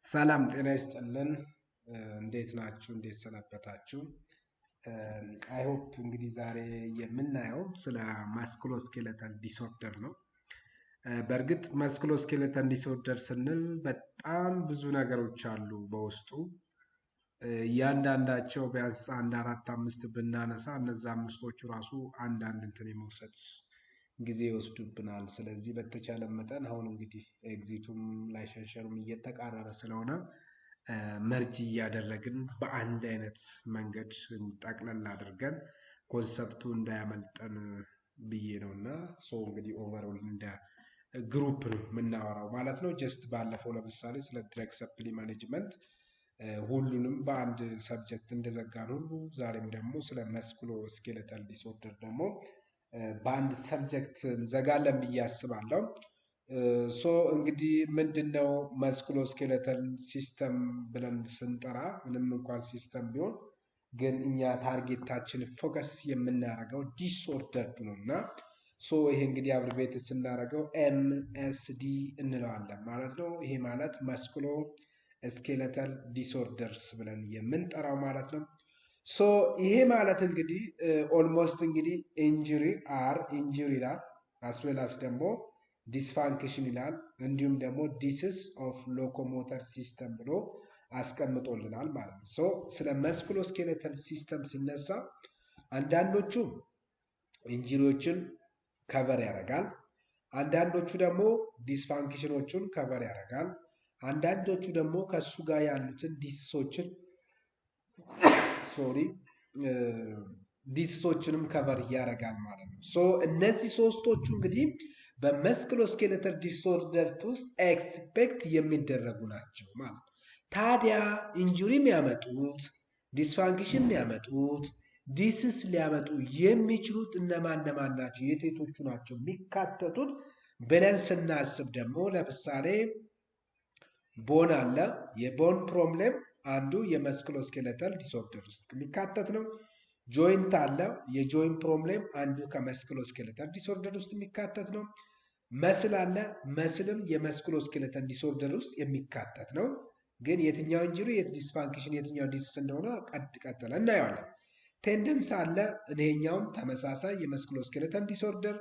ሰላም ጤና ይስጥልን። እንዴት ናችሁ? እንዴት ሰነበታችሁ? I hope እንግዲህ ዛሬ የምናየው ስለ musculoskeletal disorder ነው። በእርግጥ musculoskeletal disorder ስንል በጣም ብዙ ነገሮች አሉ በውስጡ። እያንዳንዳቸው ቢያንስ አንድ አራት አምስት ብናነሳ እነዛ አምስቶቹ ራሱ አንዳንድ እንትን የመውሰድ ጊዜ ይወስዱብናል። ስለዚህ በተቻለ መጠን አሁን እንግዲህ exit ኡም licensure ኡም እየተቃረበ ስለሆነ merge እያደረግን በአንድ አይነት መንገድ ጠቅለል አድርገን concept ኡ እንዳያመልጠን ብዬ ነው። እና so እንግዲህ overall እንደ group ነው የምናወራው ማለት ነው። Just ባለፈው ለምሳሌ ስለ drug supply management ሁሉንም በአንድ subject እንደዘጋን ሁሉ ዛሬም ደግሞ ስለ musculoskeletal disorder ደግሞ በአንድ subject እንዘጋለን ብዬ አስባለሁ። So እንግዲህ ምንድን ነው musculoskeletal system ብለን ስንጠራ፣ ምንም እንኳን system ቢሆን ግን እኛ target ኣችን focus የምናደርገው disorder ነው። እና so ይሄ እንግዲህ abbreviate ስናደርገው MSD እንለዋለን ማለት ነው። ይሄ ማለት musculoskeletal disorders ብለን የምንጠራው ማለት ነው። So ይሄ ማለት እንግዲህ almost እንግዲህ injury are injury ይላል፣ as well as ደግሞ dysfunction ይላል፣ እንዲሁም ደግሞ disease of locomotor system ብሎ አስቀምጦልናል ማለት ነው። So ስለ musculoskeletal system ሲነሳ አንዳንዶቹ injury ዎችን cover ያደርጋል፣ አንዳንዶቹ ደግሞ dysfunction ኖቹን cover ያደርጋል፣ አንዳንዶቹ ደግሞ ከእሱ ጋር ያሉትን disease ኦችን፣ sorry፣ disease ኦችንም cover ያደርጋል ማለት ነው። So እነዚህ ሶስቶቹ እንግዲህ በ musculoskeletal disorder ውስጥ expect የሚደረጉ ናቸው ማለት ነው። ታዲያ injury የሚያመጡት፣ dysfunction የሚያመጡት፣ disease ሊያመጡ የሚችሉት እነማን እነማን ናቸው? የትኞቹ ናቸው የሚካተቱት ብለን ስናስብ ደግሞ ለምሳሌ bone አለ። የ bone problem አንዱ የ musculoskeletal disorder ውስጥ የሚካተት ነው። Joint አለ። የ joint problem አንዱ ከ musculoskeletal disorder ውስጥ የሚካተት ነው። Muscle አለ። Muscle ም የ musculoskeletal disorder ውስጥ የሚካተት ነው። ግን የትኛው injury፣ የት dysfunction፣ የትኛው disease እንደሆነ ቀጥ ቀጥለ እናየዋለን። Tendons አለ። ይሄኛውም ተመሳሳይ የ musculoskeletal disorder።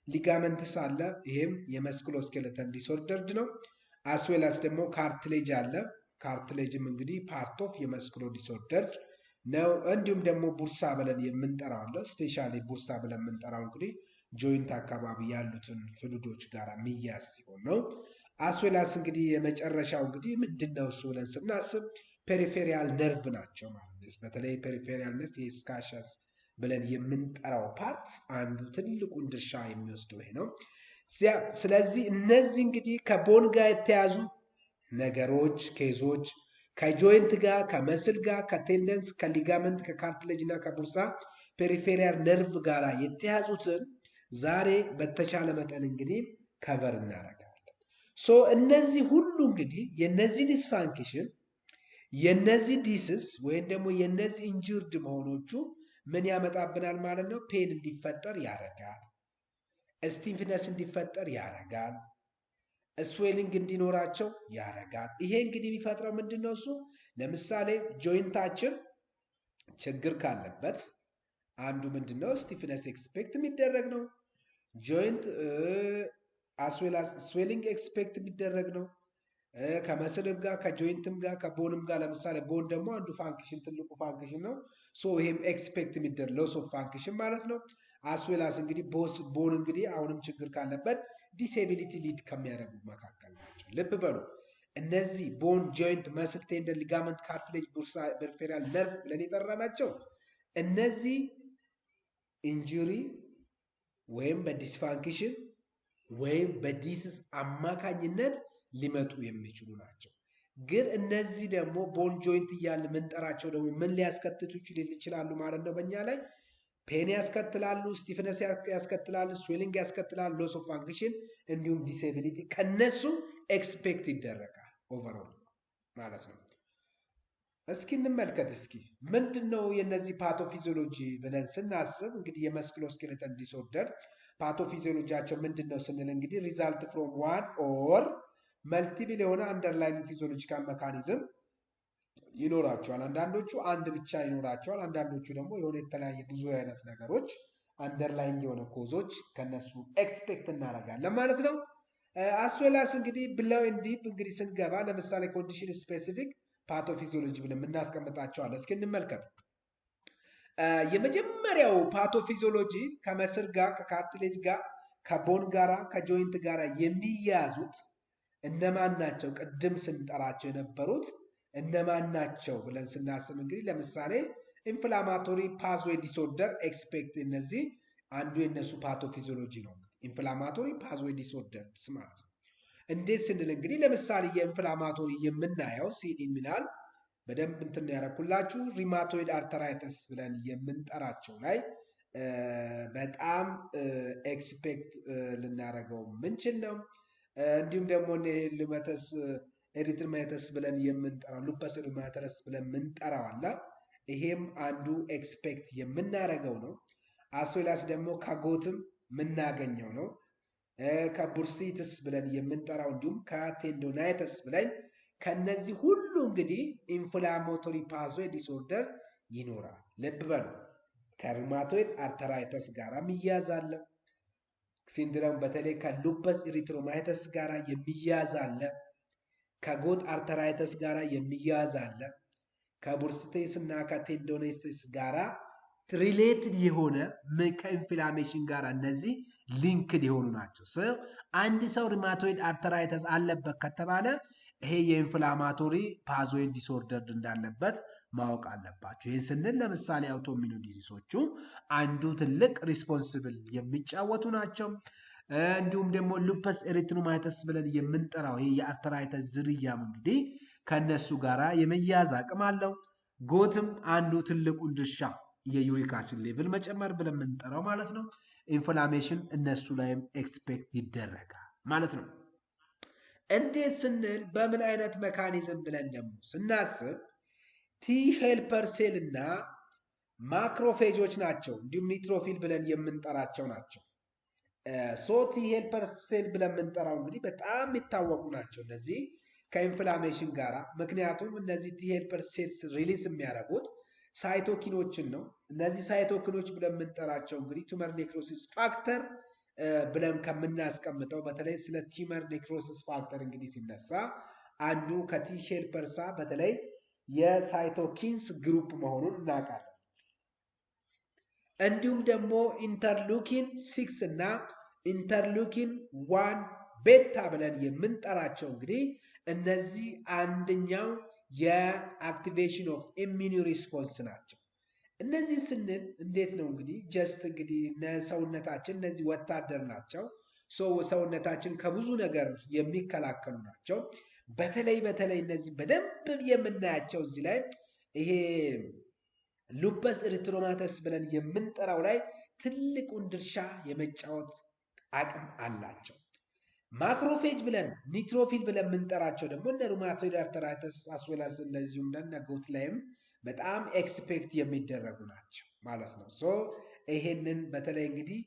Ligaments አለ። ይሄም የ musculoskeletal disorder ነው። As well as ደግሞ cartilage አለ። Cartilage ም እንግዲህ part of የ musculo disorder ነው። እንዲሁም ደግሞ bursa ብለን የምንጠራው አለ። Specially bursa ብለን የምንጠራው እንግዲህ joint አካባቢ ያሉትን fluid ኦች ጋር የሚያዝ ሲሆን ነው። As well as እንግዲህ የመጨረሻው እንግዲህ ምንድን ነው እሱ ብለን ስናስብ peripheral nerve ናቸው ማለት ነው። በተለይ peripheral nerve የ scansors ብለን የምንጠራው part አንዱ ትልቁን ድርሻ የሚወስደው ይሄ ነው። ስለዚህ እነዚህ እንግዲህ ከ bone ጋር የተያዙ ነገሮች፣ case ኦች ከ joint ጋር፣ ከ muscle ጋር፣ ከ tendons፣ ከ ligament፣ ከ cartilage እና ከ bursa፣ peripheral nerve ጋር የተያዙትን ዛሬ በተቻለ መጠን እንግዲህ cover እናደርጋለን። So እነዚህ ሁሉ እንግዲህ የነዚህ dysfunction፣ የነዚህ disease ወይም ደግሞ የነዚህ injured መሆኖቹ ምን ያመጣብናል ማለት ነው? Pain እንዲፈጠር ያደርጋል። Stiffness እንዲፈጠር ያደርጋል። Swelling እንዲኖራቸው ያደርጋል። ይሄ እንግዲህ የሚፈጥረው ምንድን ነው? እሱ ለምሳሌ joint ኣችን ችግር ካለበት አንዱ ምንድን ነው? Stiffness expect የሚደረግ ነው። Joint as well as swelling expect የሚደረግ ነው። ከ muscle ም ጋር፣ ከ joint ም ጋር፣ ከ bone ም ጋር። ለምሳሌ bone ደግሞ አንዱ function፣ ትልቁ function ነው። So ይሄም expect የሚደረግ loss of function ማለት ነው። As well as እንግዲህ bone እንግዲህ አሁንም ችግር ካለበት disability lead ከሚያደርጉ መካከል ናቸው። ልብ በሉ፣ እነዚህ bone፣ joint፣ muscle፣ tendon፣ ligament፣ cartilage፣ bursa፣ peripheral nerve ብለን የጠራናቸው እነዚህ injury ወይም በ dysfunction ወይም በ disease አማካኝነት ሊመጡ የሚችሉ ናቸው። ግን እነዚህ ደግሞ bone፣ joint እያልን የምንጠራቸው ደግሞ ምን ሊያስከትሉ ይችላሉ ማለት ነው? በእኛ ላይ pain ያስከትላሉ፣ stiffness ያስከትላሉ፣ swelling ያስከትላሉ፣ loss of function እንዲሁም disability ከነሱ expect ይደረጋል overall ማለት ነው። እስኪ እንመልከት። እስኪ ምንድን ነው የእነዚህ pathophysiology ብለን ስናስብ እንግዲህ የ musculoskeletal disorder pathophysiology ያቸው ምንድን ነው ስንል እንግዲህ result from one or Multiple የሆነ underlying physiological mechanism ይኖራቸዋል። አንዳንዶቹ አንድ ብቻ ይኖራቸዋል። አንዳንዶቹ ደግሞ የሆነ የተለያየ ብዙ አይነት ነገሮች underlying የሆነ cause ኦች ከነሱ expect እናደርጋለን ማለት ነው። As well as እንግዲህ ብለው in deep እንግዲህ ስንገባ ለምሳሌ condition specific pathophysiology ብለን የምናስቀምጣቸው አለ። እስኪ እንመልከት። የመጀመሪያው pathophysiology ከ muscle ጋር፣ ከ cartilage ጋር፣ ከ bone ጋራ፣ ከ joint ጋራ የሚያያዙት እነማን ናቸው? ቅድም ስንጠራቸው የነበሩት እነማን ናቸው ብለን ስናስብ እንግዲህ ለምሳሌ inflammatory pathway disorder expect እነዚህ አንዱ የነሱ pathophysiology ነው። Inflammatory pathway disorders ማለት ነው። እንዴት ስንል እንግዲህ ለምሳሌ የ inflammatory የምናየው ሲኒሚናል በደንብ እንትን ያደረኩላችሁ rheumatoid arthritis ብለን የምንጠራቸው ላይ በጣም expect ልናደርገው ምንችል ነው። እንዲሁም ደግሞ lupus erythematosus ብለን የምንጠራው፣ lupus erythematosus ብለን የምንጠራው አለ። ይሄም አንዱ expect የምናደርገው ነው። As well as ደግሞ ከ gout ም የምናገኘው ነው። ከ bursitis ብለን የምንጠራው እንዲሁም ከ tendonitis ብለን ከነዚህ ሁሉ እንግዲህ inflammatory pathway disorder ይኖራል። ልብ በሉ፣ ከ rheumatoid arthritis ጋር የሚያዝ አለ። Syndrome በተለይ ከ lupus erythematosus ጋር የሚያዝ አለ። ከ gout arthritis ጋር የሚያዝ አለ። ከ bursitis እና ከ tendonitis ጋራ related የሆነ ከ inflammation ጋር እነዚህ linked የሆኑ ናቸው። አንድ ሰው rheumatoid arthritis አለበት ከተባለ ይሄ የ inflammatory pathway disorder እንዳለበት ማወቅ አለባቸው። ይህን ስንል ለምሳሌ autoimmune disease ኦቹ አንዱ ትልቅ responsible የሚጫወቱ ናቸው። እንዲሁም ደግሞ lupus erythematosus ብለን የምንጠራው ይሄ የ arthritis ዝርያም እንግዲህ ከእነሱ ጋራ የመያዝ አቅም አለው። Gout ም አንዱ ትልቁን ድርሻ የ uric acid level መጨመር ብለን የምንጠራው ማለት ነው። Inflammation እነሱ ላይም expect ይደረጋል ማለት ነው። እንዴት ስንል በምን አይነት mechanism ብለን ደግሞ ስናስብ T helper cell እና macrophage ኦች ናቸው። እንዲሁም neutrophil ብለን የምንጠራቸው ናቸው። So T helper cell ብለን የምንጠራው እንግዲህ በጣም የሚታወቁ ናቸው እነዚህ ከ inflammation ጋራ። ምክንያቱም እነዚህ T helper cells release የሚያደርጉት cytokine ኦችን ነው። እነዚህ cytokine ኦች ብለን የምንጠራቸው እንግዲህ tumor necrosis factor ብለን ከምናስቀምጠው፣ በተለይ ስለ tumor necrosis factor እንግዲህ ሲነሳ አንዱ ከ T helpers በተለይ የ cytokines group መሆኑን እናውቃለን። እንዲሁም ደግሞ interleukin 6 እና interleukin 1 beta ብለን የምንጠራቸው እንግዲህ እነዚህ አንደኛው የ activation of immune response ናቸው። እነዚህ ስንል እንዴት ነው እንግዲህ just እንግዲህ ሰውነታችን እነዚህ ወታደር ናቸው። ሰውነታችን ከብዙ ነገር የሚከላከሉ ናቸው። በተለይ በተለይ እነዚህ በደንብ የምናያቸው እዚህ ላይ ይሄ lupus erythematosus ብለን የምንጠራው ላይ ትልቁን ድርሻ የመጫወት አቅም አላቸው። Macrophage ብለን neutrophil ብለን የምንጠራቸው ደግሞ እነ rheumatoid arthritis as well as እንደዚሁም እነ gout ላይም በጣም expect የሚደረጉ ናቸው ማለት ነው። So ይሄንን በተለይ እንግዲህ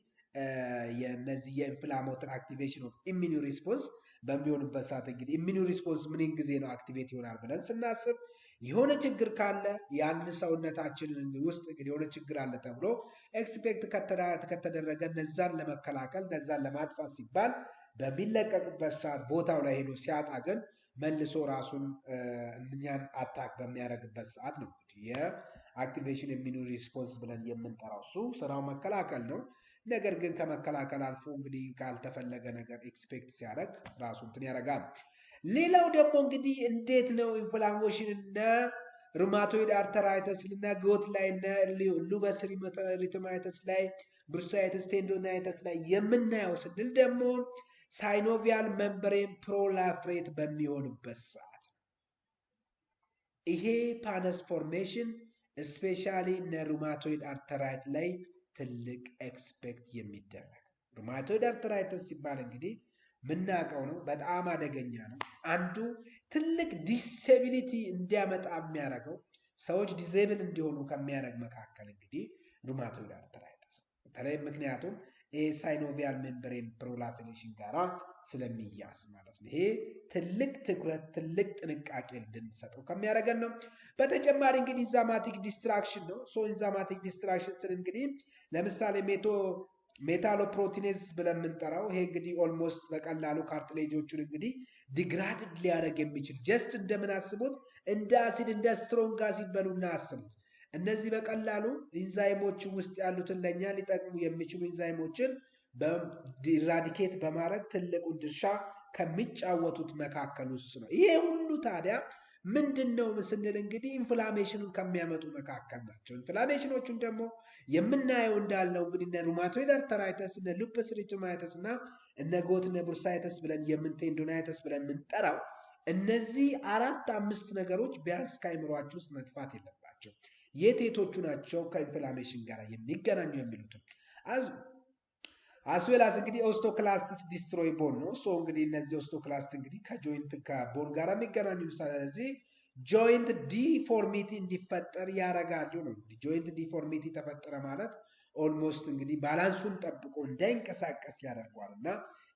የነዚህ የ inflammatory activation of immune response በሚሆንበት ሰዓት እንግዲህ immune response ምን ጊዜ ነው activate ይሆናል ብለን ስናስብ የሆነ ችግር ካለ ያን ሰውነታችንን ውስጥ እንግዲህ የሆነ ችግር አለ ተብሎ expect ከተደረገ እነዛን ለመከላከል፣ እነዛን ለማጥፋት ሲባል በሚለቀቅበት ሰዓት ቦታው ላይ ሄዶ ሲያጣ ግን መልሶ ራሱን እኛን attack በሚያደርግበት ሰዓት ነው እንግዲህ የ activation immune response ብለን የምንጠራው። እሱ ስራው መከላከል ነው። ነገር ግን ከመከላከል አልፎ እንግዲህ ካልተፈለገ ነገር expect ሲያደርግ ራሱ እንትን ያደርጋል። ሌላው ደግሞ እንግዲህ እንዴት ነው inflammation እነ rheumatoid arthritis እና gout ላይ፣ እነ lupus erythematosus ላይ፣ bursitis፣ tendonitis ላይ የምናየው ስንል ደግሞ synovial membrane proliferate በሚሆንበት ሰዓት ይሄ pannus formation especially እነ rheumatoid arthritis ላይ ትልቅ expect የሚደረግ። Rheumatoid arthritis ሲባል እንግዲህ ምናውቀው ነው። በጣም አደገኛ ነው። አንዱ ትልቅ disability እንዲያመጣ የሚያደርገው፣ ሰዎች disable እንዲሆኑ ከሚያደርግ መካከል እንግዲህ rheumatoid arthritis በተለይ ምክንያቱም ይሄ synovial membrane proliferation ጋራ ስለሚያዝ ማለት ነው። ይሄ ትልቅ ትኩረት፣ ትልቅ ጥንቃቄ እንድንሰጠው ከሚያደርገን ነው። በተጨማሪ እንግዲህ enzymatic destruction ነው። So enzymatic destruction ስል እንግዲህ ለምሳሌ metalloproteinase ብለን የምንጠራው ይሄ እንግዲህ almost በቀላሉ cartilage ኦቹን እንግዲህ degraded ሊያደርግ የሚችል፣ just እንደምን አስቡት፣ እንደ አሲድ፣ እንደ strong acid በሉና አስቡት። እነዚህ በቀላሉ ኢንዛይሞች ውስጥ ያሉትን ለእኛ ሊጠቅሙ የሚችሉ ኢንዛይሞችን eradicate በማድረግ ትልቁን ድርሻ ከሚጫወቱት መካከል ውስጥ ነው። ይሄ ሁሉ ታዲያ ምንድን ነው ስንል እንግዲህ inflammation ኑን ከሚያመጡ መካከል ናቸው። Inflammation ኖቹን ደግሞ የምናየው እንዳልነው እንግዲህ እነ rheumatoid arthritis፣ እነ lupus erythematosus እና እነ gout፣ እነ bursitis ብለን የምን tendonitis ብለን የምንጠራው እነዚህ አራት አምስት ነገሮች ቢያንስ ከአይምሯችሁ ውስጥ መጥፋት የለባቸው። የቴቶቹ ናቸው ከ inflammation ጋር የሚገናኙ የሚሉትም፣ as well as እንግዲህ osteoclasts destroy bone ነው። So እንግዲህ እነዚህ osteoclast እንግዲህ ከ joint፣ ከ bone ጋር የሚገናኙ፣ ስለዚህ joint deformity እንዲፈጠር ያደርጋሉ ነው። እንግዲህ joint deformity ተፈጠረ ማለት almost እንግዲህ balance ኡን ጠብቆ እንዳይንቀሳቀስ ያደርገዋል እና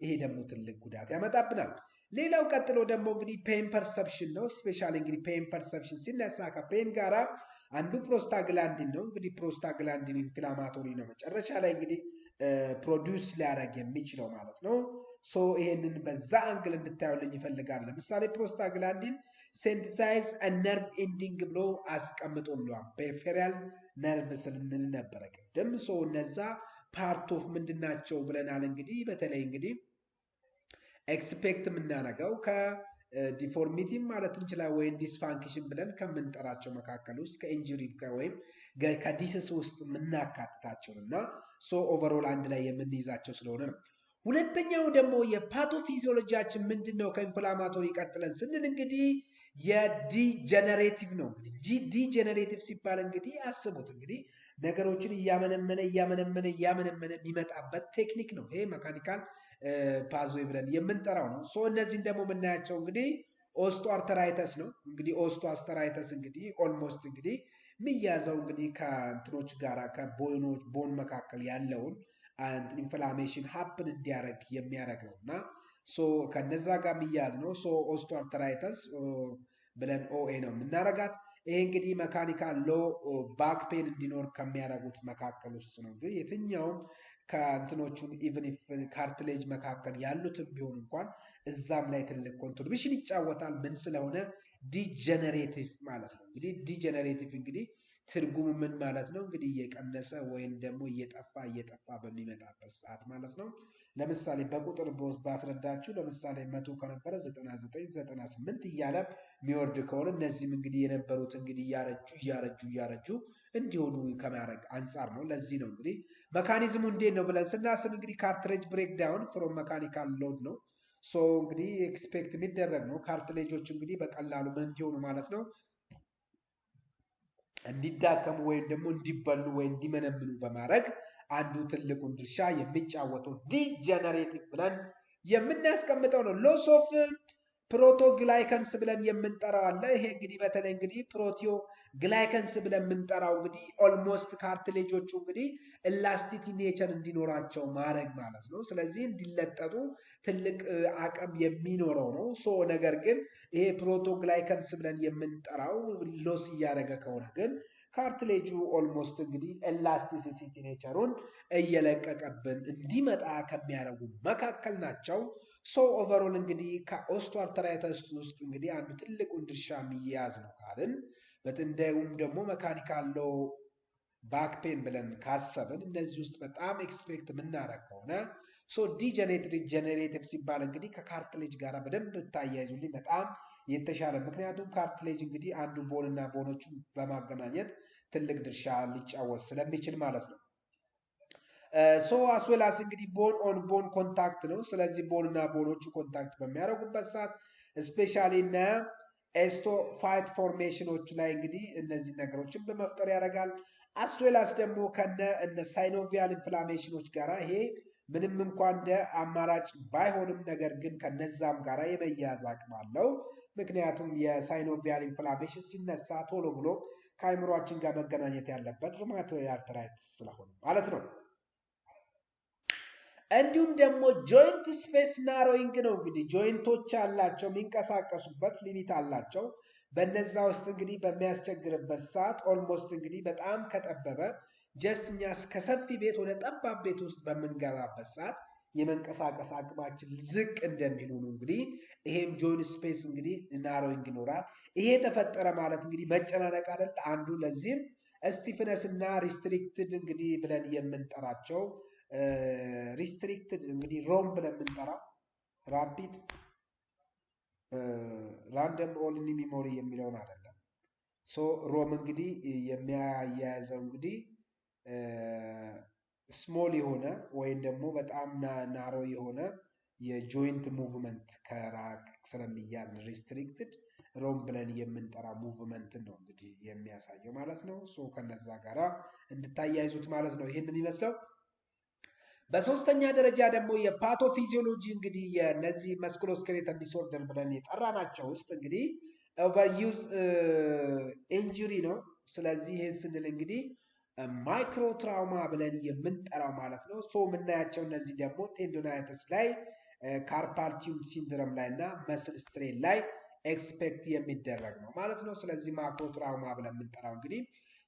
ይሄ ደግሞ ትልቅ ጉዳት ያመጣብናል። ሌላው ቀጥሎ ደግሞ እንግዲህ pain perception ነው። Specially እንግዲህ pain perception ሲነሳ ከ pain ጋራ አንዱ prostaglandin ነው። እንግዲህ prostaglandin inflammatory ነው። መጨረሻ ላይ እንግዲህ produce ሊያደርግ የሚችለው ማለት ነው። So ይሄንን በዛ angle እንድታዩልኝ ይፈልጋል። ለምሳሌ prostaglandin synthesize nerve ending ብሎ አስቀምጦልዋል። Peripheral nerve ስንል ነበረ ቅድም። So እነዛ part of ምንድናቸው ብለናል። እንግዲህ በተለይ እንግዲህ expect የምናደርገው ከ deformity ማለት እንችላለን ወይም dysfunction ብለን ከምንጠራቸው መካከል ውስጥ፣ ከ injury ወይም ከ disease ውስጥ የምናካትታቸው እና so overall አንድ ላይ የምንይዛቸው ስለሆነ ነው። ሁለተኛው ደግሞ የ pathophysiology ያችን ምንድን ነው? ከ inflammatory ቀጥለን ስንል እንግዲህ የ degenerative ነው። እንግዲህ degenerative ሲባል እንግዲህ አስቡት፣ እንግዲህ ነገሮችን እያመነመነ እያመነመነ እያመነመነ የሚመጣበት technique ነው። ይሄ mechanical pathway ብለን የምንጠራው ነው። So እነዚህን ደግሞ የምናያቸው እንግዲህ osteoarthritis ነው። እንግዲህ osteoarthritis እንግዲህ almost እንግዲህ የሚያዘው እንግዲህ ከእንትኖች ጋራ፣ ከ bone ኖች፣ bone መካከል ያለውን inflammation happen እንዲያደርግ የሚያደርግ ነው እና so ከነዛ ጋር የሚያዝ ነው። So osteoarthritis ብለን OA ነው የምናረጋት። ይሄ እንግዲህ mechanical low back pain እንዲኖር ከሚያደርጉት መካከል ውስጥ ነው። እንግዲህ የትኛውም ከእንትኖቹን even cartilage መካከል ያሉትን ቢሆን እንኳን እዛም ላይ ትልቅ contribution ይጫወታል። ምን ስለሆነ? Degenerative ማለት ነው። እንግዲህ degenerative እንግዲህ ትርጉሙ ምን ማለት ነው? እንግዲህ እየቀነሰ ወይም ደግሞ እየጠፋ እየጠፋ በሚመጣበት ሰዓት ማለት ነው። ለምሳሌ በቁጥር ባስረዳችሁ፣ ለምሳሌ 100 ከነበረ 99፣ 98 እያለ የሚወርድ ከሆነ እነዚህም እንግዲህ የነበሩት እንግዲህ እያረጁ እያረጁ እያረጁ እንዲሆኑ ከማድረግ አንጻር ነው። ለዚህ ነው እንግዲህ mechanism ኡ እንዴት ነው ብለን ስናስብ እንግዲህ cartilage breakdown from mechanical load ነው። So እንግዲህ expect የሚደረግ ነው። Cartilage ኦች እንግዲህ በቀላሉ ምን እንዲሆኑ ማለት ነው፣ እንዲዳከሙ ወይም ደግሞ እንዲበሉ ወይም እንዲመነምኑ በማድረግ አንዱ ትልቁን ድርሻ የሚጫወተው degenerative ብለን የምናስቀምጠው ነው። Loss of proteoglycans ብለን የምንጠራው አለ። ይሄ እንግዲህ በተለይ እንግዲህ proteoglycans ብለን የምንጠራው እንግዲህ almost cartilage ኦቹ እንግዲህ elasticity nature እንዲኖራቸው ማድረግ ማለት ነው። ስለዚህ እንዲለጠጡ ትልቅ አቅም የሚኖረው ነው። So ነገር ግን ይሄ proteoglycans ብለን የምንጠራው loss እያደረገ ከሆነ ግን cartilage ኡ almost እንግዲህ elasticity nature ኡን እየለቀቀብን እንዲመጣ ከሚያደርጉ መካከል ናቸው። So overall እንግዲህ ከ osteoarthritis ውስጥ እንግዲህ አንዱ ትልቁን ድርሻ የሚያዝ ነው ካልን፣ እንደውም ደግሞ mechanical low back pain ብለን ካሰብን እነዚህ ውስጥ በጣም expect የምናደርግ ከሆነ፣ so degenerative ሲባል እንግዲህ ከ cartilage ጋር በደንብ ብታያይዙልኝ በጣም የተሻለ፣ ምክንያቱም cartilage እንግዲህ አንዱ bone እና bone ኦቹን በማገናኘት ትልቅ ድርሻ ሊጫወት ስለሚችል ማለት ነው። So as well as እንግዲህ bone on bone contact ነው። ስለዚህ bone እና bone ኦቹ contact በሚያደርጉበት ሰዓት specially እነ osteophyte formation ኖች ላይ እንግዲህ እነዚህ ነገሮችን በመፍጠር ያደርጋል። As well as ደግሞ ከነ እነ synovial inflammation ኖች ጋራ ይሄ ምንም እንኳን እንደ አማራጭ ባይሆንም ነገር ግን ከነዛም ጋራ የመያያዝ አቅም አለው። ምክንያቱም የ synovial inflammation ሲነሳ ቶሎ ብሎ ከአይምሯችን ጋር መገናኘት ያለበት rheumatoid arthritis ስለሆነ ማለት ነው። እንዲሁም ደግሞ joint space narrowing ነው። እንግዲህ joint ኦች አላቸው፣ የሚንቀሳቀሱበት limit አላቸው። በነዛ ውስጥ እንግዲህ በሚያስቸግርበት ሰዓት almost እንግዲህ በጣም ከጠበበ just እኛ ከሰፊ ቤት ወደ ጠባብ ቤት ውስጥ በምንገባበት ሰዓት የመንቀሳቀስ አቅማችን ዝቅ እንደሚሉ ነው። እንግዲህ ይሄም joint space እንግዲህ narrowing ይኖራል። ይሄ ተፈጠረ ማለት እንግዲህ መጨናነቅ አይደል አንዱ። ለዚህም stiffness እና restricted እንግዲህ ብለን የምንጠራቸው፣ restricted እንግዲህ ROM ብለን የምንጠራው rapid random only memory የሚለውን አይደለም። So ROM እንግዲህ የሚያያይዘው እንግዲህ small የሆነ ወይም ደግሞ በጣም narrow የሆነ የ joint movement ከራቅ ስለሚያዝ restricted ROM ብለን የምንጠራ movement ን ነው እንግዲህ የሚያሳየው ማለት ነው። So ከነዛ ጋራ እንድታያይዙት ማለት ነው። ይህን የሚመስለው። በሶስተኛ ደረጃ ደግሞ የ pathophysiology እንግዲህ የነዚህ musculoskeletal disorder ብለን የጠራናቸው ውስጥ እንግዲህ overuse injury ነው። ስለዚህ ይህን ስንል እንግዲህ micro trauma ብለን የምንጠራው ማለት ነው። So የምናያቸው እነዚህ ደግሞ tendonitis ላይ፣ carpal tunnel syndrome ላይ እና muscle strain ላይ expect የሚደረግ ነው ማለት ነው። ስለዚህ macro trauma ብለን የምንጠራው እንግዲህ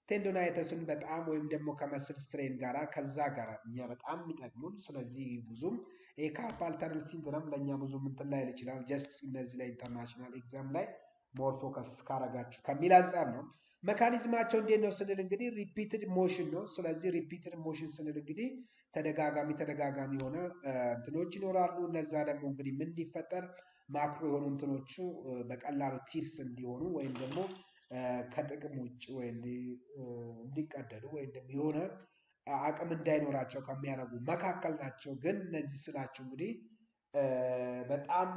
tendonitis ን በጣም ወይም ደግሞ ከ muscle strain ጋራ ከዛ ጋራ እኛ በጣም የሚጠቅሙን። ስለዚህ ብዙም ይሄ carpal tunnel syndrome ለእኛ ብዙም እንትን ላይል ይችላል። Just እነዚህ ላይ international exam ላይ more focus ካረጋችሁ ከሚል አንጻር ነው። Mechanism ኣቸው እንዴት ነው ስንል እንግዲህ repeated motion ነው። ስለዚህ repeated motion ስንል እንግዲህ ተደጋጋሚ ተደጋጋሚ የሆነ እንትኖች ይኖራሉ። እነዛ ደግሞ እንግዲህ ምን እንዲፈጠር macro የሆኑ እንትኖቹ በቀላሉ tears እንዲሆኑ ወይም ደግሞ ከጥቅም ውጭ ወይ እንዲቀደዱ ወይም ደግሞ የሆነ አቅም እንዳይኖራቸው ከሚያደርጉ መካከል ናቸው። ግን እነዚህ ስላቸው እንግዲህ በጣም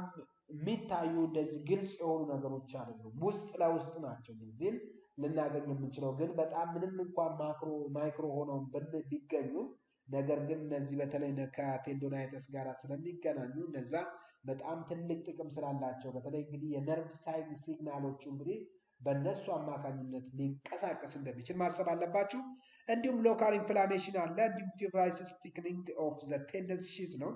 የሚታዩ እንደዚህ ግልጽ የሆኑ ነገሮች አይደሉም። ውስጥ ለውስጥ ናቸው። እነዚህም ልናገኝ የምንችለው ግን በጣም ምንም እንኳን macro micro ሆነው ቢገኙም ነገር ግን እነዚህ በተለይ ከ tendonitis ጋር ስለሚገናኙ እነዛ በጣም ትልቅ ጥቅም ስላላቸው በተለይ እንግዲህ የነርቭ ሳይድ signal ኦቹ እንግዲህ በእነሱ አማካኝነት ሊንቀሳቀስ እንደሚችል ማሰብ አለባችሁ። እንዲሁም local inflammation አለ። እንዲሁም fibrosis thickening of the tendon sheath ነው።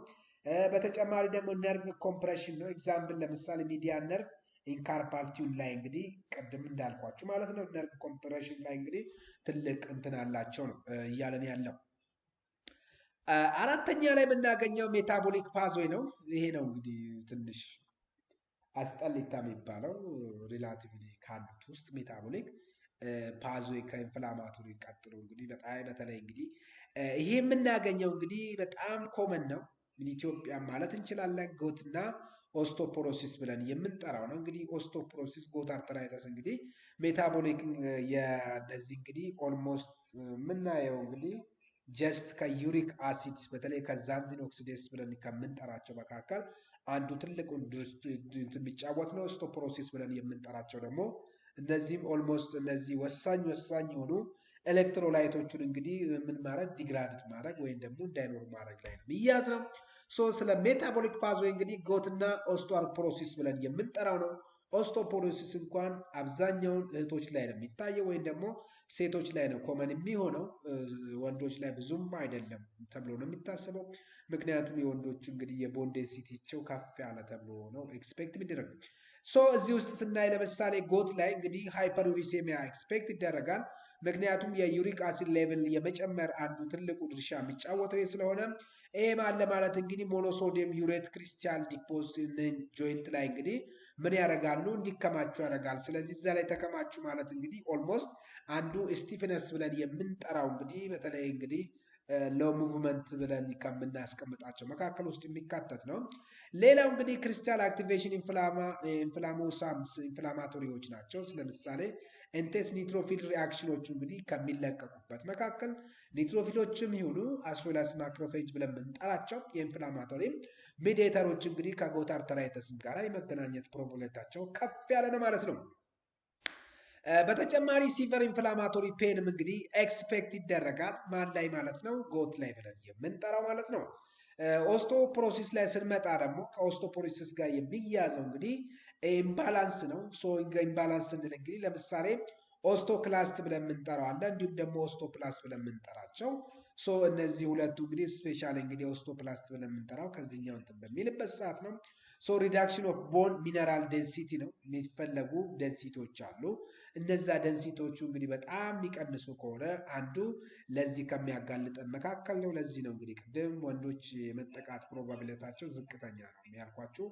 በተጨማሪ ደግሞ nerve compression ነው። Example ለምሳሌ median nerve in carpal tunnel ላይ እንግዲህ ቅድም እንዳልኳችሁ ማለት ነው። Nerve compression ላይ እንግዲህ ትልቅ እንትን አላቸው ነው እያለን ያለው። አራተኛ ላይ የምናገኘው metabolic pathway ነው። ይሄ ነው እንግዲህ ትንሽ አስጠሊታ የሚባለው relatively ካሉት ውስጥ metabolic pathway ከ inflammatory ቀጥሎ እንግዲህ በጣም በተለይ እንግዲህ ይሄ የምናገኘው እንግዲህ በጣም common ነው። ኢትዮጵያ ማለት እንችላለን። Gout ና osteoporosis ብለን የምንጠራው ነው። እንግዲህ osteoporosis፣ gout arthritis እንግዲህ metabolic የነዚህ እንግዲህ almost የምናየው እንግዲህ just ከ uric acid በተለይ ከ xanthine oxidase ብለን ከምንጠራቸው መካከል አንዱ ትልቁን የሚጫወት ነው። Osteoporosis ብለን የምንጠራቸው ደግሞ እነዚህም almost እነዚህ ወሳኝ ወሳኝ የሆኑ electrolyte ኦቹን እንግዲህ ምን ማድረግ degrade ማድረግ ወይም ደግሞ እንዳይኖሩ ማድረግ ላይ ነው የሚያዝ ነው። So ስለ metabolic pathway እንግዲህ gout ና osteoporosis ብለን የምንጠራው ነው። Osteoporosis እንኳን አብዛኛውን እህቶች ላይ ነው የሚታየው ወይም ደግሞ ሴቶች ላይ ነው common የሚሆነው፣ ወንዶች ላይ ብዙም አይደለም ተብሎ ነው የሚታሰበው። ምክንያቱም የወንዶች እንግዲህ የ bone density ቸው ከፍ ያለ ተብሎ ነው expect የሚደረገው። So እዚህ ውስጥ ስናይ ለምሳሌ gout ላይ እንግዲህ hyperuricemia expect ይደረጋል። ምክንያቱም የ uric acid level የመጨመር አንዱ ትልቁ ድርሻ የሚጫወተው ይህ ስለሆነ ይሄ ማለት እንግዲህ monosodium urate crystal deposit joint ላይ እንግዲህ ምን ያደርጋሉ? እንዲከማቹ ያደርጋል። ስለዚህ እዛ ላይ ተከማቹ ማለት እንግዲህ almost አንዱ stiffness ብለን የምንጠራው እንግዲህ በተለይ እንግዲህ low movement ብለን ከምናስቀምጣቸው መካከል ውስጥ የሚካተት ነው። ሌላው እንግዲህ crystal activation inflammasomes inflammatory ዎች ናቸው። ለምሳሌ intense neutrophil reaction ኦቹ እንግዲህ ከሚለቀቁበት መካከል neutrophil ኦችም ይሁኑ as well as macrophage ብለን የምንጠራቸው የ inflammatory mediator ኦች እንግዲህ ከ gout arthritis ም ጋር የመገናኘት probability ያቸው ከፍ ያለ ነው ማለት ነው። በተጨማሪ severe inflammatory pain ም እንግዲህ expect ይደረጋል። ማን ላይ ማለት ነው? Gout ላይ ብለን የምንጠራው ማለት ነው። Osteoporosis ላይ ስንመጣ ደግሞ ከ osteoporosis ጋር የሚያዘው እንግዲህ imbalance ነው። So imbalance ስንል እንግዲህ ለምሳሌ osteoclast ብለን የምንጠራው አለ፣ እንዲሁም ደግሞ osteoblast ብለን የምንጠራቸው። So እነዚህ ሁለቱ እንግዲህ specially እንግዲህ osteoblast ብለን የምንጠራው ከዚህኛው እንትን በሚልበት ሰዓት ነው። So reduction of bone mineral density ነው። የሚፈለጉ density ዎች አሉ። እነዛ density ዎቹ እንግዲህ በጣም የሚቀንሱ ከሆነ አንዱ ለዚህ ከሚያጋልጠን መካከል ነው። ለዚህ ነው እንግዲህ ቅድም ወንዶች የመጠቃት probability ያቸው ዝቅተኛ ነው ያልኳችሁ።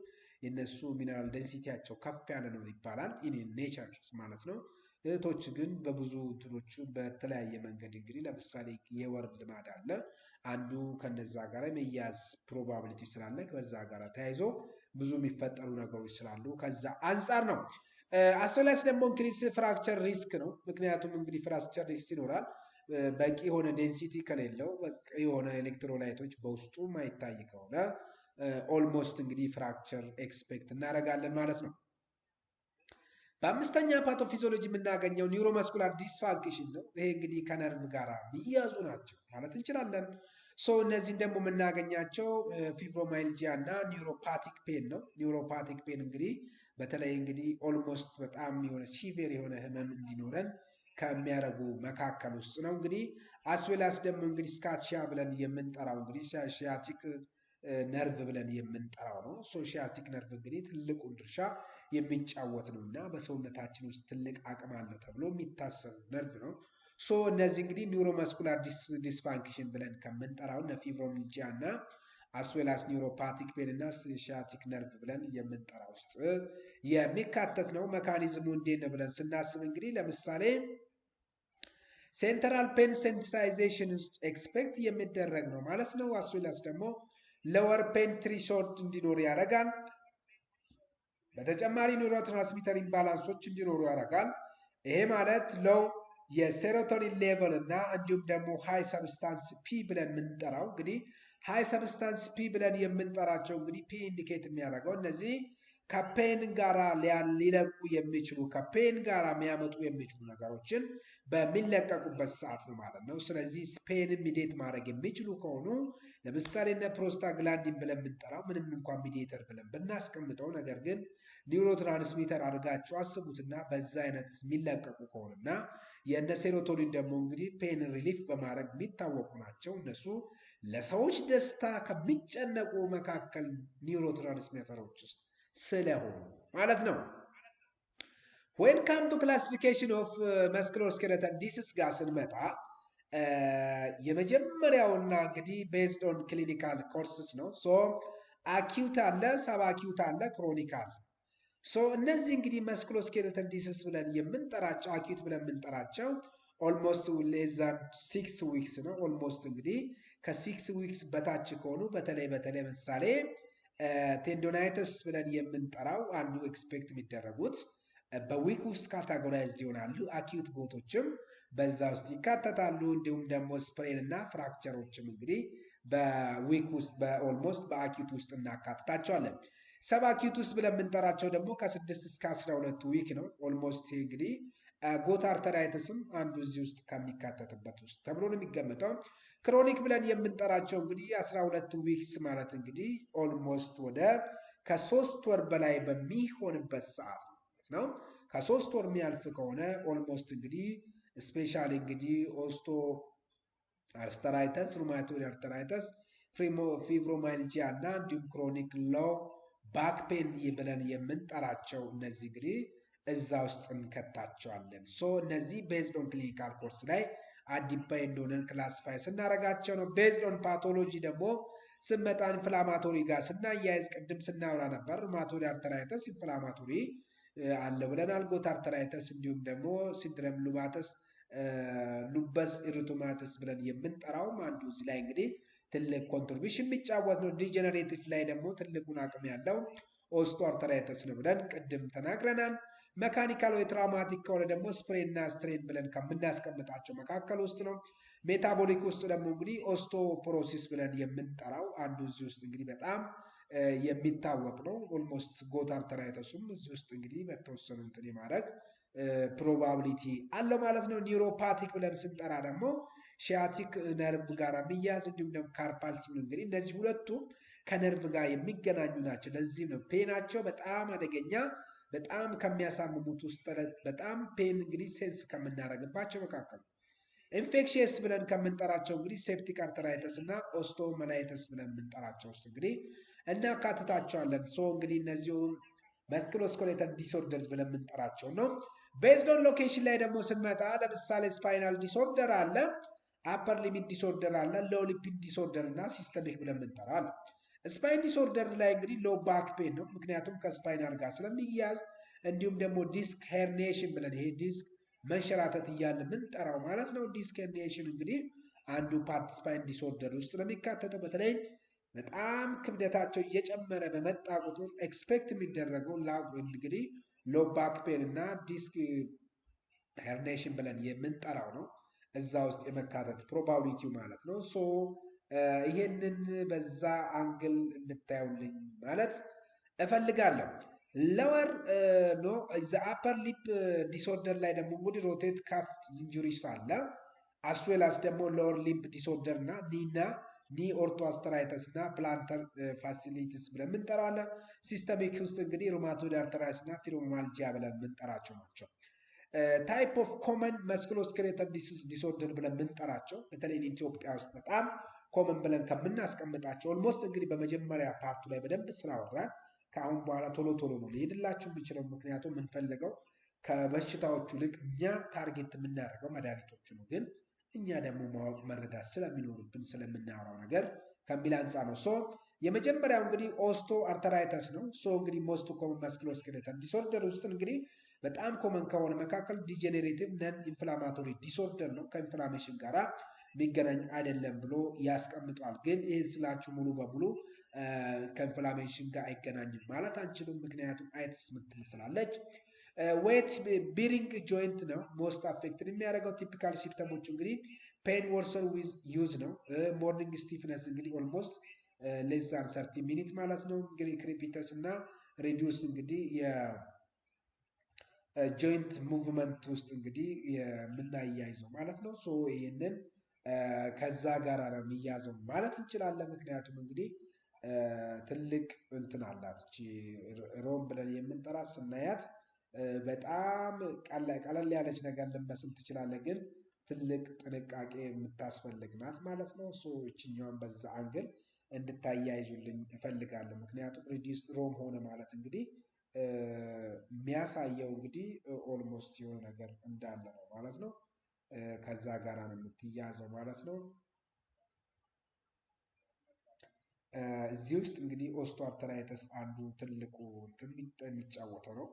የነሱ mineral density ያቸው ከፍ ያለ ነው ይባላል in nature ማለት ነው። እህቶች ግን በብዙ እንትኖቹ በተለያየ መንገድ እንግዲህ ለምሳሌ የወር ልማድ አለ። አንዱ ከነዛ ጋር የመያዝ probability ስላለ በዛ ጋር ተያይዞ ብዙ የሚፈጠሩ ነገሮች ስላሉ ከዛ አንጻር ነው። As well as ደግሞ increase fracture risk ነው። ምክንያቱም እንግዲህ fracture risk ይኖራል። በቂ የሆነ density ከሌለው፣ በቂ የሆነ electrolyte ኦች በውስጡ ማይታይ ከሆነ almost እንግዲህ fracture expect እናደርጋለን ማለት ነው። በአምስተኛ pathophysiology የምናገኘው neuromuscular dysfunction ነው። ይሄ እንግዲህ ከነርቭ ጋር የሚያዙ ናቸው ማለት እንችላለን። So እነዚህን ደግሞ የምናገኛቸው fibromyalgia እና neuropathic pain ነው። Neuropathic pain እንግዲህ በተለይ እንግዲህ almost በጣም የሆነ severe የሆነ ህመም እንዲኖረን ከሚያደርጉ መካከል ውስጥ ነው። እንግዲህ as well as ደግሞ እንግዲህ sciatica ብለን የምንጠራው እንግዲህ sciatic nerve ብለን የምንጠራው ነው። So sciatic nerve እንግዲህ ትልቁን ድርሻ የሚጫወት ነው እና በሰውነታችን ውስጥ ትልቅ አቅም አለው ተብሎ የሚታሰብ ነርቭ ነው። So እነዚህ እንግዲህ neuromuscular dysfunction ብለን ከምንጠራው እነ fibromyalgia እና as well as neuropathic pain እና sciatic nerve ብለን የምንጠራው ውስጥ የሚካተት ነው። Mechanism ኡ እንዴት ነው ብለን ስናስብ እንግዲህ ለምሳሌ central pain sensitization ውስጥ expect የሚደረግ ነው ማለት ነው። As well as ደግሞ lower pain threshold እንዲኖር ያደርጋል። በተጨማሪ neurotransmitter imbalance ኦች እንዲኖሩ ያደርጋል። ይሄ ማለት low የ serotonin level እና እንዲሁም ደግሞ high substance P ብለን የምንጠራው፣ እንግዲህ high substance P ብለን የምንጠራቸው እንግዲህ P indicate የሚያደርገው እነዚህ ከ pain ጋራ ሊለቁ የሚችሉ፣ ከ pain ጋራ የሚያመጡ የሚችሉ ነገሮችን በሚለቀቁበት ሰዓት ነው ማለት ነው። ስለዚህ pain mediate ማድረግ የሚችሉ ከሆኑ ለምሳሌ እነ prostaglandin ብለን የምንጠራው ምንም እንኳን mediator ብለን ብናስቀምጠው ነገር ግን neurotransmitter አድርጋችሁ አስቡትና በዛ አይነት የሚለቀቁ ከሆነና የእነ serotonin ደግሞ እንግዲህ pain relief በማድረግ የሚታወቁ ናቸው። እነሱ ለሰዎች ደስታ ከሚጨነቁ መካከል neurotransmitter ኦች ውስጥ ስለሆኑ ማለት ነው። When come to classification of musculoskeletal disease ጋር ስንመጣ የመጀመሪያውና እንግዲህ based on clinical courses ነው። So acute አለ፣ subacute አለ፣ chronic አለ። So እነዚህ እንግዲህ musculoskeletal disease ብለን የምንጠራቸው፣ acute ብለን የምንጠራቸው almost less than 6 weeks ነው። Almost እንግዲህ ከ 6 weeks በታች ከሆኑ በተለይ በተለይ ምሳሌ tendonitis ብለን የምንጠራው አንዱ expect የሚደረጉት በ week ውስጥ categorized ይሆናሉ። Acute gout ኦችም በዛ ውስጥ ይካተታሉ። እንዲሁም ደግሞ sprain እና fracture ኦችም እንግዲህ በ week ውስጥ በ almost በ acute ውስጥ እናካትታቸዋለን። Subacute ውስጥ ብለን የምንጠራቸው ደግሞ ከ6 እስከ 12 week ነው። Almost እንግዲህ gout arthritis ም አንዱ እዚህ ውስጥ ከሚካተትበት ውስጥ ተብሎ ነው የሚገመጠው። Chronic ብለን የምንጠራቸው እንግዲህ 12 weeks ማለት እንግዲህ almost ወደ ከ3 ወር በላይ በሚሆንበት ሰዓት ነው። ከ3 ወር የሚያልፍ ከሆነ almost እንግዲህ specially እንግዲህ osteoarthritis፣ rheumatoid arthritis፣ fibromyalgia እና እንዲሁም chronic low back pain ብለን የምንጠራቸው እነዚህ እንግዲህ እዛ ውስጥ እንከታቸዋለን። So እነዚህ based on clinical course ላይ አዲባይ እንደሆነን classify ስናደርጋቸው ነው። Based on pathology ደግሞ ስመጣ inflammatory ጋር ስናያይዝ ቅድም ስናወራ ነበር። Rheumatoid arthritis inflammatory አለ ብለናል። Gout arthritis እንዲሁም ደግሞ syndrome ሉባተስ lupus erythematosus ብለን የምንጠራውም አንዱ እዚህ ላይ እንግዲህ ትልቅ contribution የሚጫወት ነው። Degenerative ላይ ደግሞ ትልቁን አቅም ያለው osteoarthritis ነው ብለን ቅድም ተናግረናል። Mechanical ወይ traumatic ከሆነ ደግሞ sprain እና strain ብለን ከምናስቀምጣቸው መካከል ውስጥ ነው። Metabolic ውስጥ ደግሞ እንግዲህ osteoporosis ብለን የምንጠራው አንዱ እዚህ ውስጥ እንግዲህ በጣም የሚታወቅ ነው። Almost gout arthritis ኡም እዚህ ውስጥ እንግዲህ በተወሰኑ እንትን የማድረግ probability አለው ማለት ነው። Neuropathic ብለን ስንጠራ ደግሞ sciatic nerve ጋር የሚያዝ እንዲሁም ደግሞ carpal tunnel፣ እንግዲህ እነዚህ ሁለቱም ከነርቭ ጋር የሚገናኙ ናቸው። ለዚህም ነው pain ኣቸው በጣም አደገኛ፣ በጣም ከሚያሳምሙት ውስጥ፣ በጣም pain እንግዲህ sense ከምናደርግባቸው መካከል ነው። Infectious ብለን ከምንጠራቸው እንግዲህ septic arthritis እና osteomyelitis ብለን የምንጠራቸው ውስጥ እንግዲህ እናካትታቸዋለን። So እንግዲህ እነዚሁም musculoskeletal disorders ብለን የምንጠራቸው ነው። Based on location ላይ ደግሞ ስንመጣ ለምሳሌ spinal disorder አለ፣ upper limb disorder አለ፣ low limb disorder እና systemic ብለን የምንጠራው አለ። Spine disorder ላይ እንግዲህ low back pain ነው፣ ምክንያቱም ከ spinal ጋር ስለሚያያዝ፣ እንዲሁም ደግሞ disc herniation ብለን ይሄ ዲስክ መንሸራተት እያለ የምንጠራው ማለት ነው። Disc herniation እንግዲህ አንዱ part spine disorder ውስጥ ነው የሚካተተው። በተለይ በጣም ክብደታቸው እየጨመረ በመጣ ቁጥር expect የሚደረገው እንግዲህ low back pain እና disc herniation ብለን የምንጠራው ነው። እዛ ውስጥ የመካተት probability ው ማለት ነው። So ይሄንን በዛ angle እንድታዩልኝ ማለት እፈልጋለሁ። Lower no the upper limb disorder ላይ ደግሞ እንግዲህ rotator cuff injuries አለ፣ as well as ደግሞ lower limb disorder እና knee ና knee osteoarthritis እና plantar fasciitis ብለን የምንጠራው አለ። Systemic ውስጥ እንግዲህ rheumatoid arthritis እና fibromyalgia ብለን የምንጠራቸው ናቸው። Type of common musculoskeletal disorder ብለን የምንጠራቸው በተለይ ኢትዮጵያ ውስጥ በጣም common ብለን ከምናስቀምጣቸው almost እንግዲህ በመጀመሪያ part ኡ ላይ በደንብ ስላወራን ከአሁን በኋላ ቶሎ ቶሎ ነው ሊሄድላችሁ የሚችለው። ምክንያቱም የምንፈልገው ከበሽታዎቹ ይልቅ እኛ target የምናደርገው መድኃኒቶቹ ነው። ግን እኛ ደግሞ ማወቅ መረዳት ስለሚኖርብን ስለምናወራው ነገር ከሚል አንጻር ነው። So የመጀመሪያው እንግዲህ osteoarthritis ነው። So እንግዲህ most common musculoskeletal disorder ውስጥ እንግዲህ በጣም common ከሆነ መካከል degenerative non inflammatory disorder ነው። ከ inflammation ጋራ የሚገናኝ አይደለም ብሎ ያስቀምጧል። ግን ይህን ስላችሁ ሙሉ በሙሉ ከ inflammation ጋር አይገናኝም ማለት አንችልም። ምክንያቱም itis ምትል ስላለች። Weight bearing joint ነው most affected የሚያደርገው። Typical symptom ኦቹ እንግዲህ pain worsen with use ነው። Morning stiffness እንግዲህ almost less than 30 minute ማለት ነው። እንግዲህ crepitus እና reduce እንግዲህ የ joint movement ውስጥ እንግዲህ የምናያይዘው ማለት ነው። So ይህንን ከዛ ጋር ነው የሚያዘው ማለት እንችላለን። ምክንያቱም እንግዲህ ትልቅ እንትን አላት እቺ ROM ብለን የምንጠራት። ስናያት በጣም ቀለል ያለች ነገር ልመስል ትችላለች፣ ግን ትልቅ ጥንቃቄ የምታስፈልግ ናት ማለት ነው። So እችኛዋን በዛ angle እንድታያይዙልኝ እፈልጋለሁ። ምክንያቱም reduce ROM ሆነ ማለት እንግዲህ የሚያሳየው እንግዲህ almost የሆነ ነገር እንዳለ ነው ማለት ነው። ከዛ ጋር ነው የምትያዘው ማለት ነው። እዚህ ውስጥ እንግዲህ osteoarthritis አንዱ ትልቁ እንትን የሚጫወተው ነው።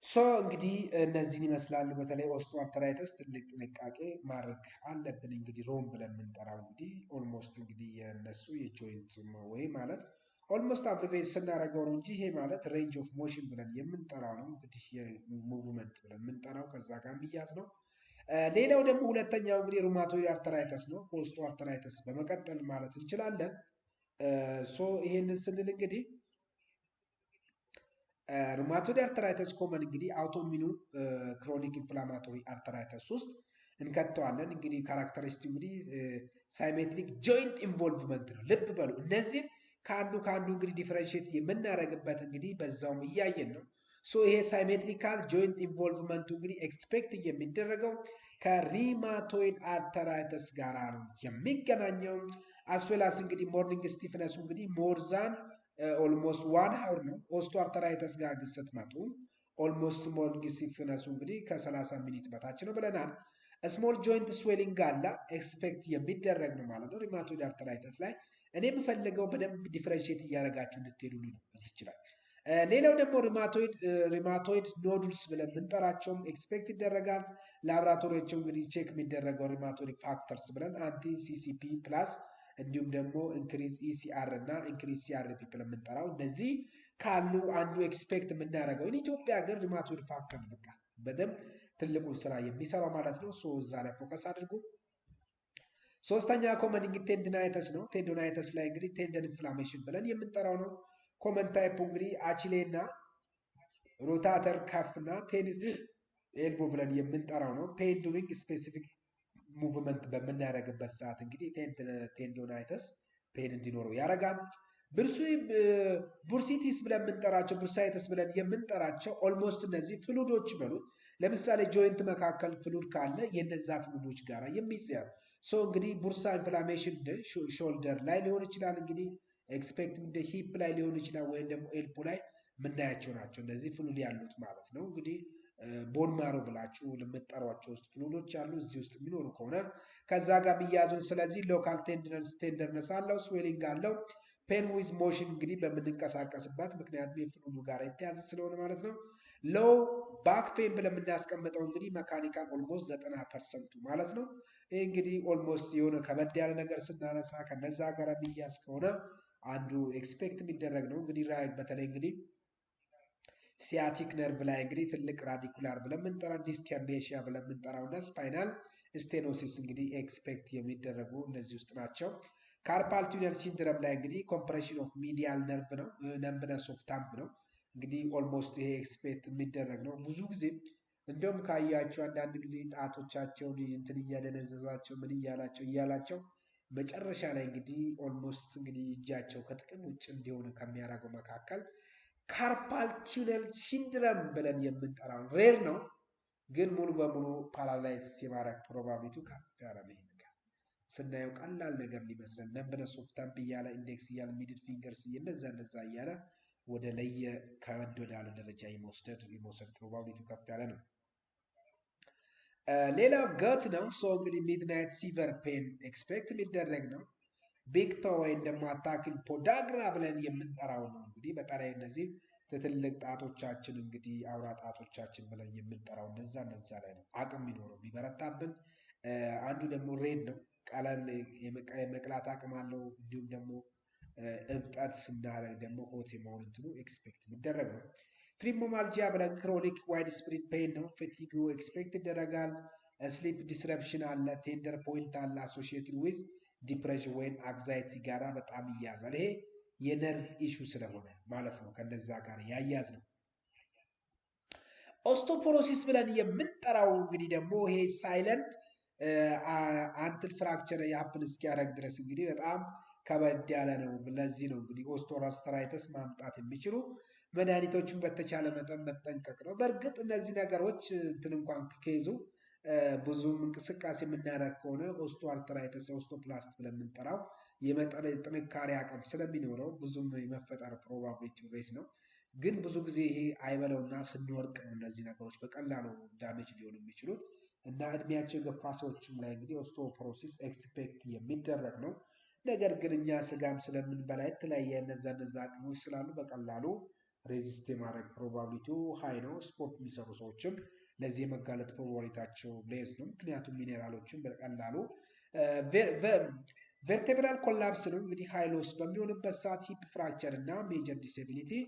So እንግዲህ እነዚህን ይመስላሉ። በተለይ osteoarthritis ትልቅ ጥንቃቄ ማድረግ አለብን። እንግዲህ ROM ብለን የምንጠራው እንግዲህ almost እንግዲህ የነሱ የ joint ወይ ማለት almost abbreviate ስናደርገው ነው እንጂ ይሄ ማለት range of motion ብለን የምንጠራው ነው። እንግዲህ የ movement ብለን የምንጠራው ከዛ ጋር የሚያዝ ነው። ሌላው ደግሞ ሁለተኛው እንግዲህ rheumatoid arthritis ነው። ከ osteoarthritis በመቀጠል ማለት እንችላለን። So ይሄንን ስንል እንግዲህ rheumatoid arthritis common እንግዲህ autoimmune chronic inflammatory arthritis ውስጥ እንከተዋለን። እንግዲህ characteristic እንግዲህ symmetric joint involvement ነው። ልብ በሉ፣ እነዚህን ከአንዱ ከአንዱ እንግዲህ differentiate የምናደርግበት እንግዲህ በዛውም እያየን ነው። So ይሄ symmetrical joint involvement ኡ እንግዲህ expect የሚደረገው ከ rheumatoid arthritis ጋር ነው የሚገናኘው። As well as እንግዲህ morning stiffness ኡ እንግዲህ more than almost one hour ነው። Osteoarthritis ጋር ግን ስትመጡ almost morning stiffness ኡ እንግዲህ ከ30 minute በታች ነው ብለናል። Small joint swelling አለ፣ expect የሚደረግ ነው ማለት ነው። Rheumatoid arthritis ላይ እኔ የምፈልገው በደንብ differentiate እያደረጋችሁ እንድትሄዱልኝ ነው እዚች ላይ። ሌላው ደግሞ rheumatoid nodules ብለን የምንጠራቸውም expect ይደረጋል። ላብራቶሪያቸው እንግዲህ check የሚደረገው rheumatoid factors ብለን anti CCP plus እንዲሁም ደግሞ increase ESR እና increase CRP ብለን የምንጠራው እነዚህ ካሉ አንዱ expect የምናደርገው ኢትዮጵያ ግን rheumatoid factor በቃ በደንብ ትልቁን ስራ የሚሰራው ማለት ነው። So እዛ ላይ focus አድርጉ። ሶስተኛ common tendinitis ነው። Tendinitis ላይ እንግዲህ tendon inflammation ብለን የምንጠራው ነው። Common type እንግዲህ Achilles እና rotator cuff እና tennis elbow ብለን የምንጠራው ነው። Pain during specific movement በምናደርግበት ሰዓት እንግዲህ tendonitis pain እንዲኖረው ያደርጋል። Bursitis ብለን የምንጠራቸው bursitis ብለን የምንጠራቸው almost እነዚህ fluid ኦች በሉት ለምሳሌ joint መካከል fluid ካለ የነዛ fluid ኦች ጋራ የሚያያዝ። So እንግዲህ bursa inflammation shoulder ላይ ሊሆን ይችላል። እንግዲህ expect እንደ hip ላይ ሊሆን ይችላል፣ ወይም ደግሞ elbow ላይ የምናያቸው ናቸው። እነዚህ fluid ያሉት ማለት ነው። እንግዲህ bone marrow ብላችሁ ለምትጠሯቸው ውስጥ fluid ኦች አሉ እዚህ ውስጥ የሚኖሩ ከሆነ ከዛ ጋር የሚያዙን። ስለዚህ local tenderness አለው፣ swelling አለው፣ pain with motion እንግዲህ በምንንቀሳቀስበት ምክንያቱም የ fluid ኡ ጋር የተያዘ ስለሆነ ማለት ነው። Low back pain ብለን የምናስቀምጠው እንግዲህ mechanical almost 90% ኡ ማለት ነው። ይህ እንግዲህ almost የሆነ ከበድ ያለ ነገር ስናነሳ ከነዛ ጋር የሚያዝ ከሆነ አንዱ expect የሚደረግ ነው። እንግዲህ በተለይ እንግዲህ sciatic nerve ላይ እንግዲህ ትልቅ radicular ብለን የምንጠራው፣ disc herniation ብለን የምንጠራው እና spinal stenosis እንግዲህ expect የሚደረጉ እነዚህ ውስጥ ናቸው። Carpal tunnel syndrome ላይ እንግዲህ compression of median nerve ነው፣ numbness of thumb ነው። እንግዲህ almost ይሄ expect የሚደረግ ነው። ብዙ ጊዜ እንደውም ካያቸው አንዳንድ ጊዜ ጣቶቻቸውን እንትን እያደነዘዛቸው ምን እያላቸው እያላቸው መጨረሻ ላይ እንግዲህ almost እንግዲህ እጃቸው ከጥቅም ውጭ እንዲሆኑ ከሚያደርገው መካከል carpal tunnel syndrome ብለን የምንጠራው rare ነው፣ ግን ሙሉ በሙሉ paralyze የማድረግ probability ው ከፍ ያለ ነው። ይሄ ነገር ስናየው ቀላል ነገር ሊመስለን numbness of thumb እያለ index እያለ middle fingers እነዛ እነዛ እያለ ወደ ለየ ከበድ ወዳለ ደረጃ የመውሰድ probability ው ከፍ ያለ ነው። ሌላው gout ነው። So እንግዲህ midnight severe pain expect የሚደረግ ነው። Big toe ወይም ደግሞ attacking podagra ብለን የምንጠራው ነው። እንግዲህ በተለይ እነዚህ ትልቅ ጣቶቻችን እንግዲህ አውራ ጣቶቻችን ብለን የምንጠራው እነዛ እነዛ ላይ ነው አቅም የሚኖረው የሚበረታብን። አንዱ ደግሞ red ነው፣ ቀለም የመቅላት አቅም አለው። እንዲሁም ደግሞ እብጠት ስናደርግ ደግሞ hot የመሆን እንትኑ expect የሚደረግ ነው። Fibromyalgia ብለን chronic widespread pain ነው። Fatigue expect ይደረጋል። Sleep disruption አለ፣ tender point አለ፣ associated with depression ወይም anxiety ጋራ በጣም ይያዛል። ይሄ የ nerve issue ስለሆነ ማለት ነው፣ ከነዛ ጋር ያያዝ ነው። Osteoporosis ብለን የምንጠራው እንግዲህ ደግሞ ይሄ silent until fracture የ happen እስኪያደርግ ድረስ እንግዲህ በጣም ከበድ ያለ ነው። ለዚህ ነው እንግዲህ osteoarthritis ማምጣት የሚችሉ መድኃኒቶችን በተቻለ መጠን መጠንቀቅ ነው። በእርግጥ እነዚህ ነገሮች እንትን እንኳን ከይዙ ብዙም እንቅስቃሴ የምናደርግ ከሆነ osteoarthritis osteoblast ብለን የምንጠራው የመጠን ጥንካሬ አቅም ስለሚኖረው ብዙም የመፈጠር probability less ነው። ግን ብዙ ጊዜ ይሄ አይበለውና ስንወርቅ ነው እነዚህ ነገሮች በቀላሉ damage ሊሆኑ የሚችሉት እና እድሜያቸው የገፋ ሰዎችም ላይ እንግዲህ osteoporosis expect የሚደረግ ነው። ነገር ግን እኛ ስጋም ስለምንበላ የተለያየ እነዛ እነዛ አቅሞች ስላሉ በቀላሉ resist የማድረግ probability ው high ነው። ስፖርት የሚሰሩ ሰዎችም ለዚህ የመጋለጥ probability ያቸው less ነው። ምክንያቱም ሚኔራሎችን በቀላሉ vertebral collapse ነው እንግዲህ high loss በሚሆንበት ሰዓት hip fracture እና major disability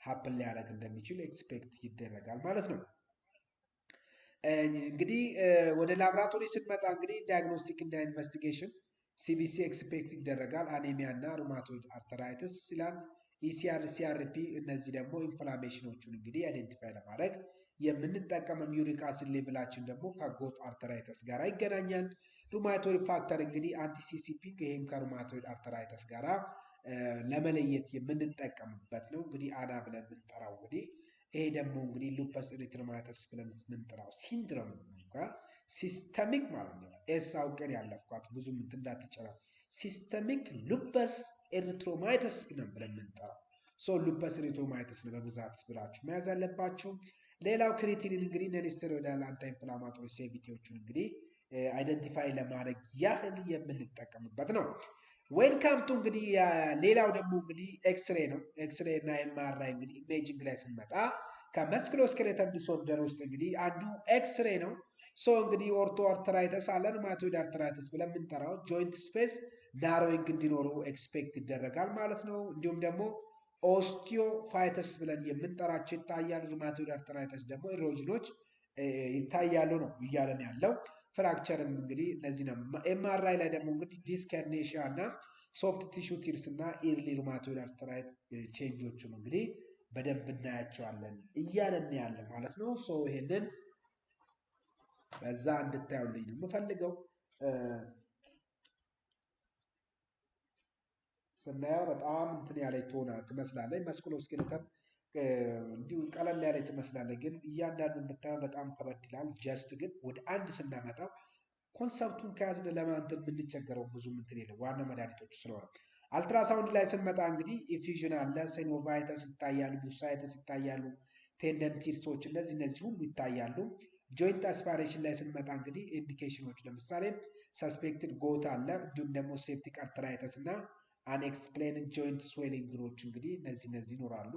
happen ሊያደርግ እንደሚችል expect ይደረጋል ማለት ነው። እንግዲህ ወደ ላብራቶሪ ስንመጣ እንግዲህ diagnostic እና investigation CBC expect ይደረጋል። Anemia እና rheumatoid arthritis ይላል። ESR፣ CRP እነዚህ ደግሞ inflammation ኖቹን እንግዲህ identify ለማድረግ የምንጠቀመው። Uric acid level ኣችን ደግሞ ከ gout arthritis ጋር ይገናኛል። Rheumatoid factor እንግዲህ anti-CCP ይህም ከ rheumatoid arthritis ጋር ለመለየት የምንጠቀምበት ነው። እንግዲህ ANA ብለን የምንጠራው እንግዲህ ይሄ ደግሞ እንግዲህ lupus erythematosus ብለን የምንጠራው syndrome systemic ማለት ነው። S አውቀን ያለፍኳት ብዙም እንትን እንዳትጨናል። Systemic lupus erythematosus ብለን የምንጠራው። So lupus erythematosus ነው በብዛት ብላችሁ መያዝ ያለባችሁ። ሌላው creatinine እንግዲህ nonsteroidal anti-inflammatory sevity ዎቹን እንግዲህ identify ለማድረግ ያህል የምንጠቀምበት ነው። When come to እንግዲህ ሌላው ደግሞ እንግዲህ ኤክስሬ ነው። ኤክስሬ እና MRI እንግዲህ imaging ላይ ስንመጣ ከ musculoskeletal disorder ውስጥ እንግዲህ አንዱ ኤክስሬ ነው። So እንግዲህ osteoarthritis አለ፣ rheumatoid arthritis ብለን የምንጠራው joint space narrowing እንዲኖሩ expect ይደረጋል ማለት ነው። እንዲሁም ደግሞ osteophytes ብለን የምንጠራቸው ይታያሉ። Rheumatoid arthritis ደግሞ erosion ኖች ይታያሉ ነው እያለን ያለው። Fracture ም እንግዲህ እነዚህ ነው። MRI ላይ ደግሞ እንግዲህ disc herniation እና soft tissue tears እና early rheumatoid arthritis change ኦቹም እንግዲህ በደንብ እናያቸዋለን እያለን ያለ ማለት ነው። So ይሄንን በዛ እንድታዩልኝ ነው የምፈልገው። ስናየው በጣም እንትን ያለች ትሆና ትመስላለች። Musculoskeletal እንዲሁ ቀለል ያለ ትመስላለች፣ ግን እያንዳንዱ የምታየው በጣም ከበድ ይላል። Just ግን ወደ አንድ ስናመጣው concept ኡን ከያዝን ለማንትን የምንቸገረው ብዙም እንትን የለም፣ ዋናው መድኃኒቶቹ ስለሆነ። አልትራሳውንድ ላይ ስንመጣ እንግዲህ effusion አለ፣ synovitis ይታያሉ፣ bursitis ይታያሉ፣ tendon tears ኦች እነዚህ ሁሉ ይታያሉ። Joint aspiration ላይ ስንመጣ እንግዲህ indication ኖች ለምሳሌ suspected gout አለ፣ እንዲሁም ደግሞ septic arthritis እና unexplained joint swelling ኦች እንግዲህ እነዚህ ይኖራሉ።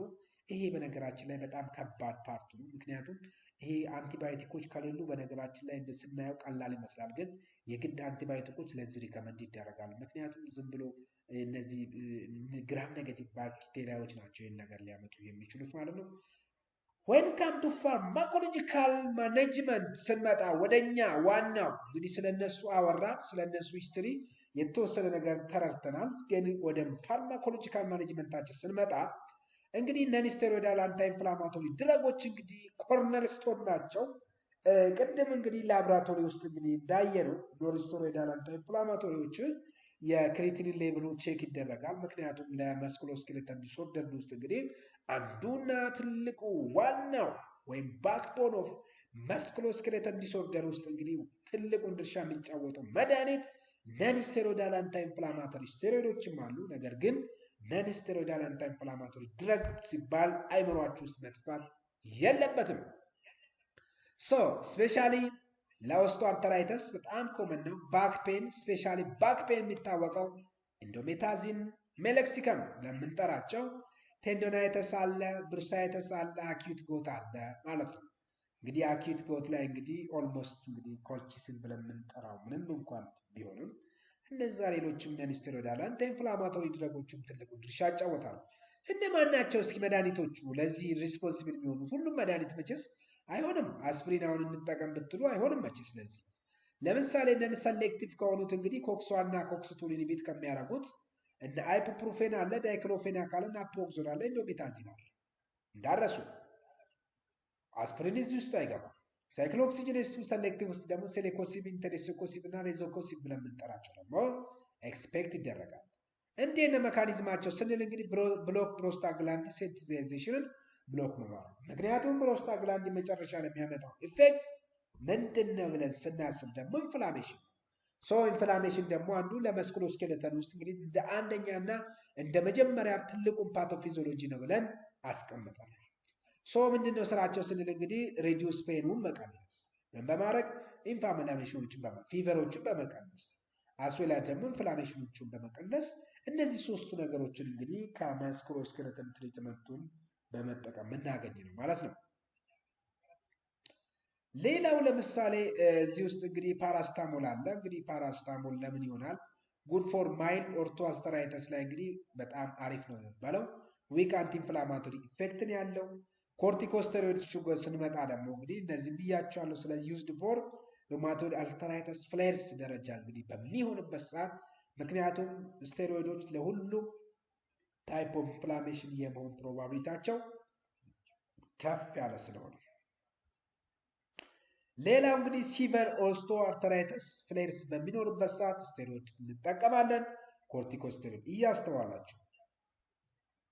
ይሄ በነገራችን ላይ በጣም ከባድ part ኡ ነው። ምክንያቱም ይሄ አንቲባዮቲኮች ከሌሉ በነገራችን ላይ ስናየው ቀላል ይመስላል፣ ግን የግድ አንቲባዮቲኮች ለዚህ recommend ይደረጋሉ። ምክንያቱም ዝም ብሎ እነዚህ gram negative ባክቴሪያዎች ናቸው ይህን ነገር ሊያመጡ የሚችሉት ማለት ነው። When come to pharmacological management ስንመጣ ወደኛ ዋናው እንግዲህ ስለነሱ አወራን፣ ስለነሱ history የተወሰነ ነገር ተረድተናል። ግን ወደ pharmacological management ኣችን ስንመጣ እንግዲህ non-steroidal anti-inflammatory drug ኦች እንግዲህ cornerstone ናቸው። ቅድም እንግዲህ ላብራቶሪ ውስጥ እንግዲህ እንዳየነው non-steroidal anti-inflammatory ዎች የ creatinine level ኡ check ይደረጋል። ምክንያቱም ለ musculoskeletal disorder ውስጥ እንግዲህ አንዱና ትልቁ ዋናው ወይም backbone of musculoskeletal disorder ውስጥ እንግዲህ ትልቁን ድርሻ የሚጫወተው መድኃኒት non-steroidal anti-inflammatory ስቴሮይዶችም አሉ። ነገር ግን non-steroidal anti-inflammatory drug ሲባል አይምሯችሁ ውስጥ መጥፋት የለበትም። So specially ለ osteoarthritis በጣም common ነው። Back pain, specially back pain የሚታወቀው indomethacin፣ meloxicam ለምንጠራቸው tendonitis አለ፣ bursitis አለ፣ acute gout አለ ማለት ነው። እንግዲህ acute gout ላይ እንግዲህ almost እንግዲህ colchicine ብለን የምንጠራው ምንም እንኳን ቢሆንም እነዛ ሌሎችም non-steroidal anti-inflammatory drug ኦችም ትልቁን ድርሻ ይጫወታሉ። እነማን ናቸው እስኪ መድኃኒቶቹ ለዚህ responsible የሚሆኑት? ሁሉም መድኃኒት መቼስ አይሆንም። አስፕሪን አሁን እንጠቀም ብትሉ አይሆንም መቼስ። ለዚህ ለምሳሌ non selective ከሆኑት እንግዲህ COX 1 እና COX 2 ን inhibit ከሚያደርጉት እነ ibuprofen አለ፣ diclofenac አለ፣ naproxen አለ፣ indomethacin አለ። እንዳረሱ አስፕሪን እዚህ ውስጥ አይገባም። Cyclooxygenase 2 selective ውስጥ ደግሞ celecoxib፣ etoricoxib እና rofecoxib ብለን የምንጠራቸው ደግሞ expect ይደረጋል። እንዴት ነው mechanism ኣቸው ስንል እንግዲህ block prostaglandin synthesization ን block በማድረግ፣ ምክንያቱም prostaglandin መጨረሻ ላይ የሚያመጣው effect ምንድን ነው ብለን ስናስብ ደግሞ inflammation። So inflammation ደግሞ አንዱ ለ musculoskeletal ውስጥ እንግዲህ እንደ አንደኛና እንደ መጀመሪያ ትልቁን pathophysiology ነው ብለን አስቀምጠናል። So ምንድን ነው ስራቸው ስንል እንግዲህ reduce pain ኑን መቀነስ ምን በማድረግ inflammation ኖችን fever ኦችን በመቀነስ as well as ደግሞ inflammation ኖችን በመቀነስ እነዚህ ሶስቱ ነገሮችን እንግዲህ ከ musculoskeletal treatment ኡን በመጠቀም የምናገኝ ነው ማለት ነው። ሌላው ለምሳሌ እዚህ ውስጥ እንግዲህ ፓራስታሞል አለ። እንግዲህ ፓራስታሞል ለምን ይሆናል? Good for mild osteoarthritis ላይ እንግዲህ በጣም አሪፍ ነው የሚባለው። Weak anti-inflammatory effect ን ያለው። Corticosteroid ስንመጣ ደግሞ እንግዲህ እነዚህም ብያቸዋለሁ። ስለዚህ used for rheumatoid arthritis flares ደረጃ እንግዲህ በሚሆንበት ሰዓት፣ ምክንያቱም ስቴሮይዶች ለሁሉም type of inflammation የመሆን probability ያቸው ከፍ ያለ ስለሆነ። ሌላው እንግዲህ severe osteoarthritis flares በሚኖርበት ሰዓት ስቴሮይድ እንጠቀማለን። Corticosteroid እያስተዋላችሁ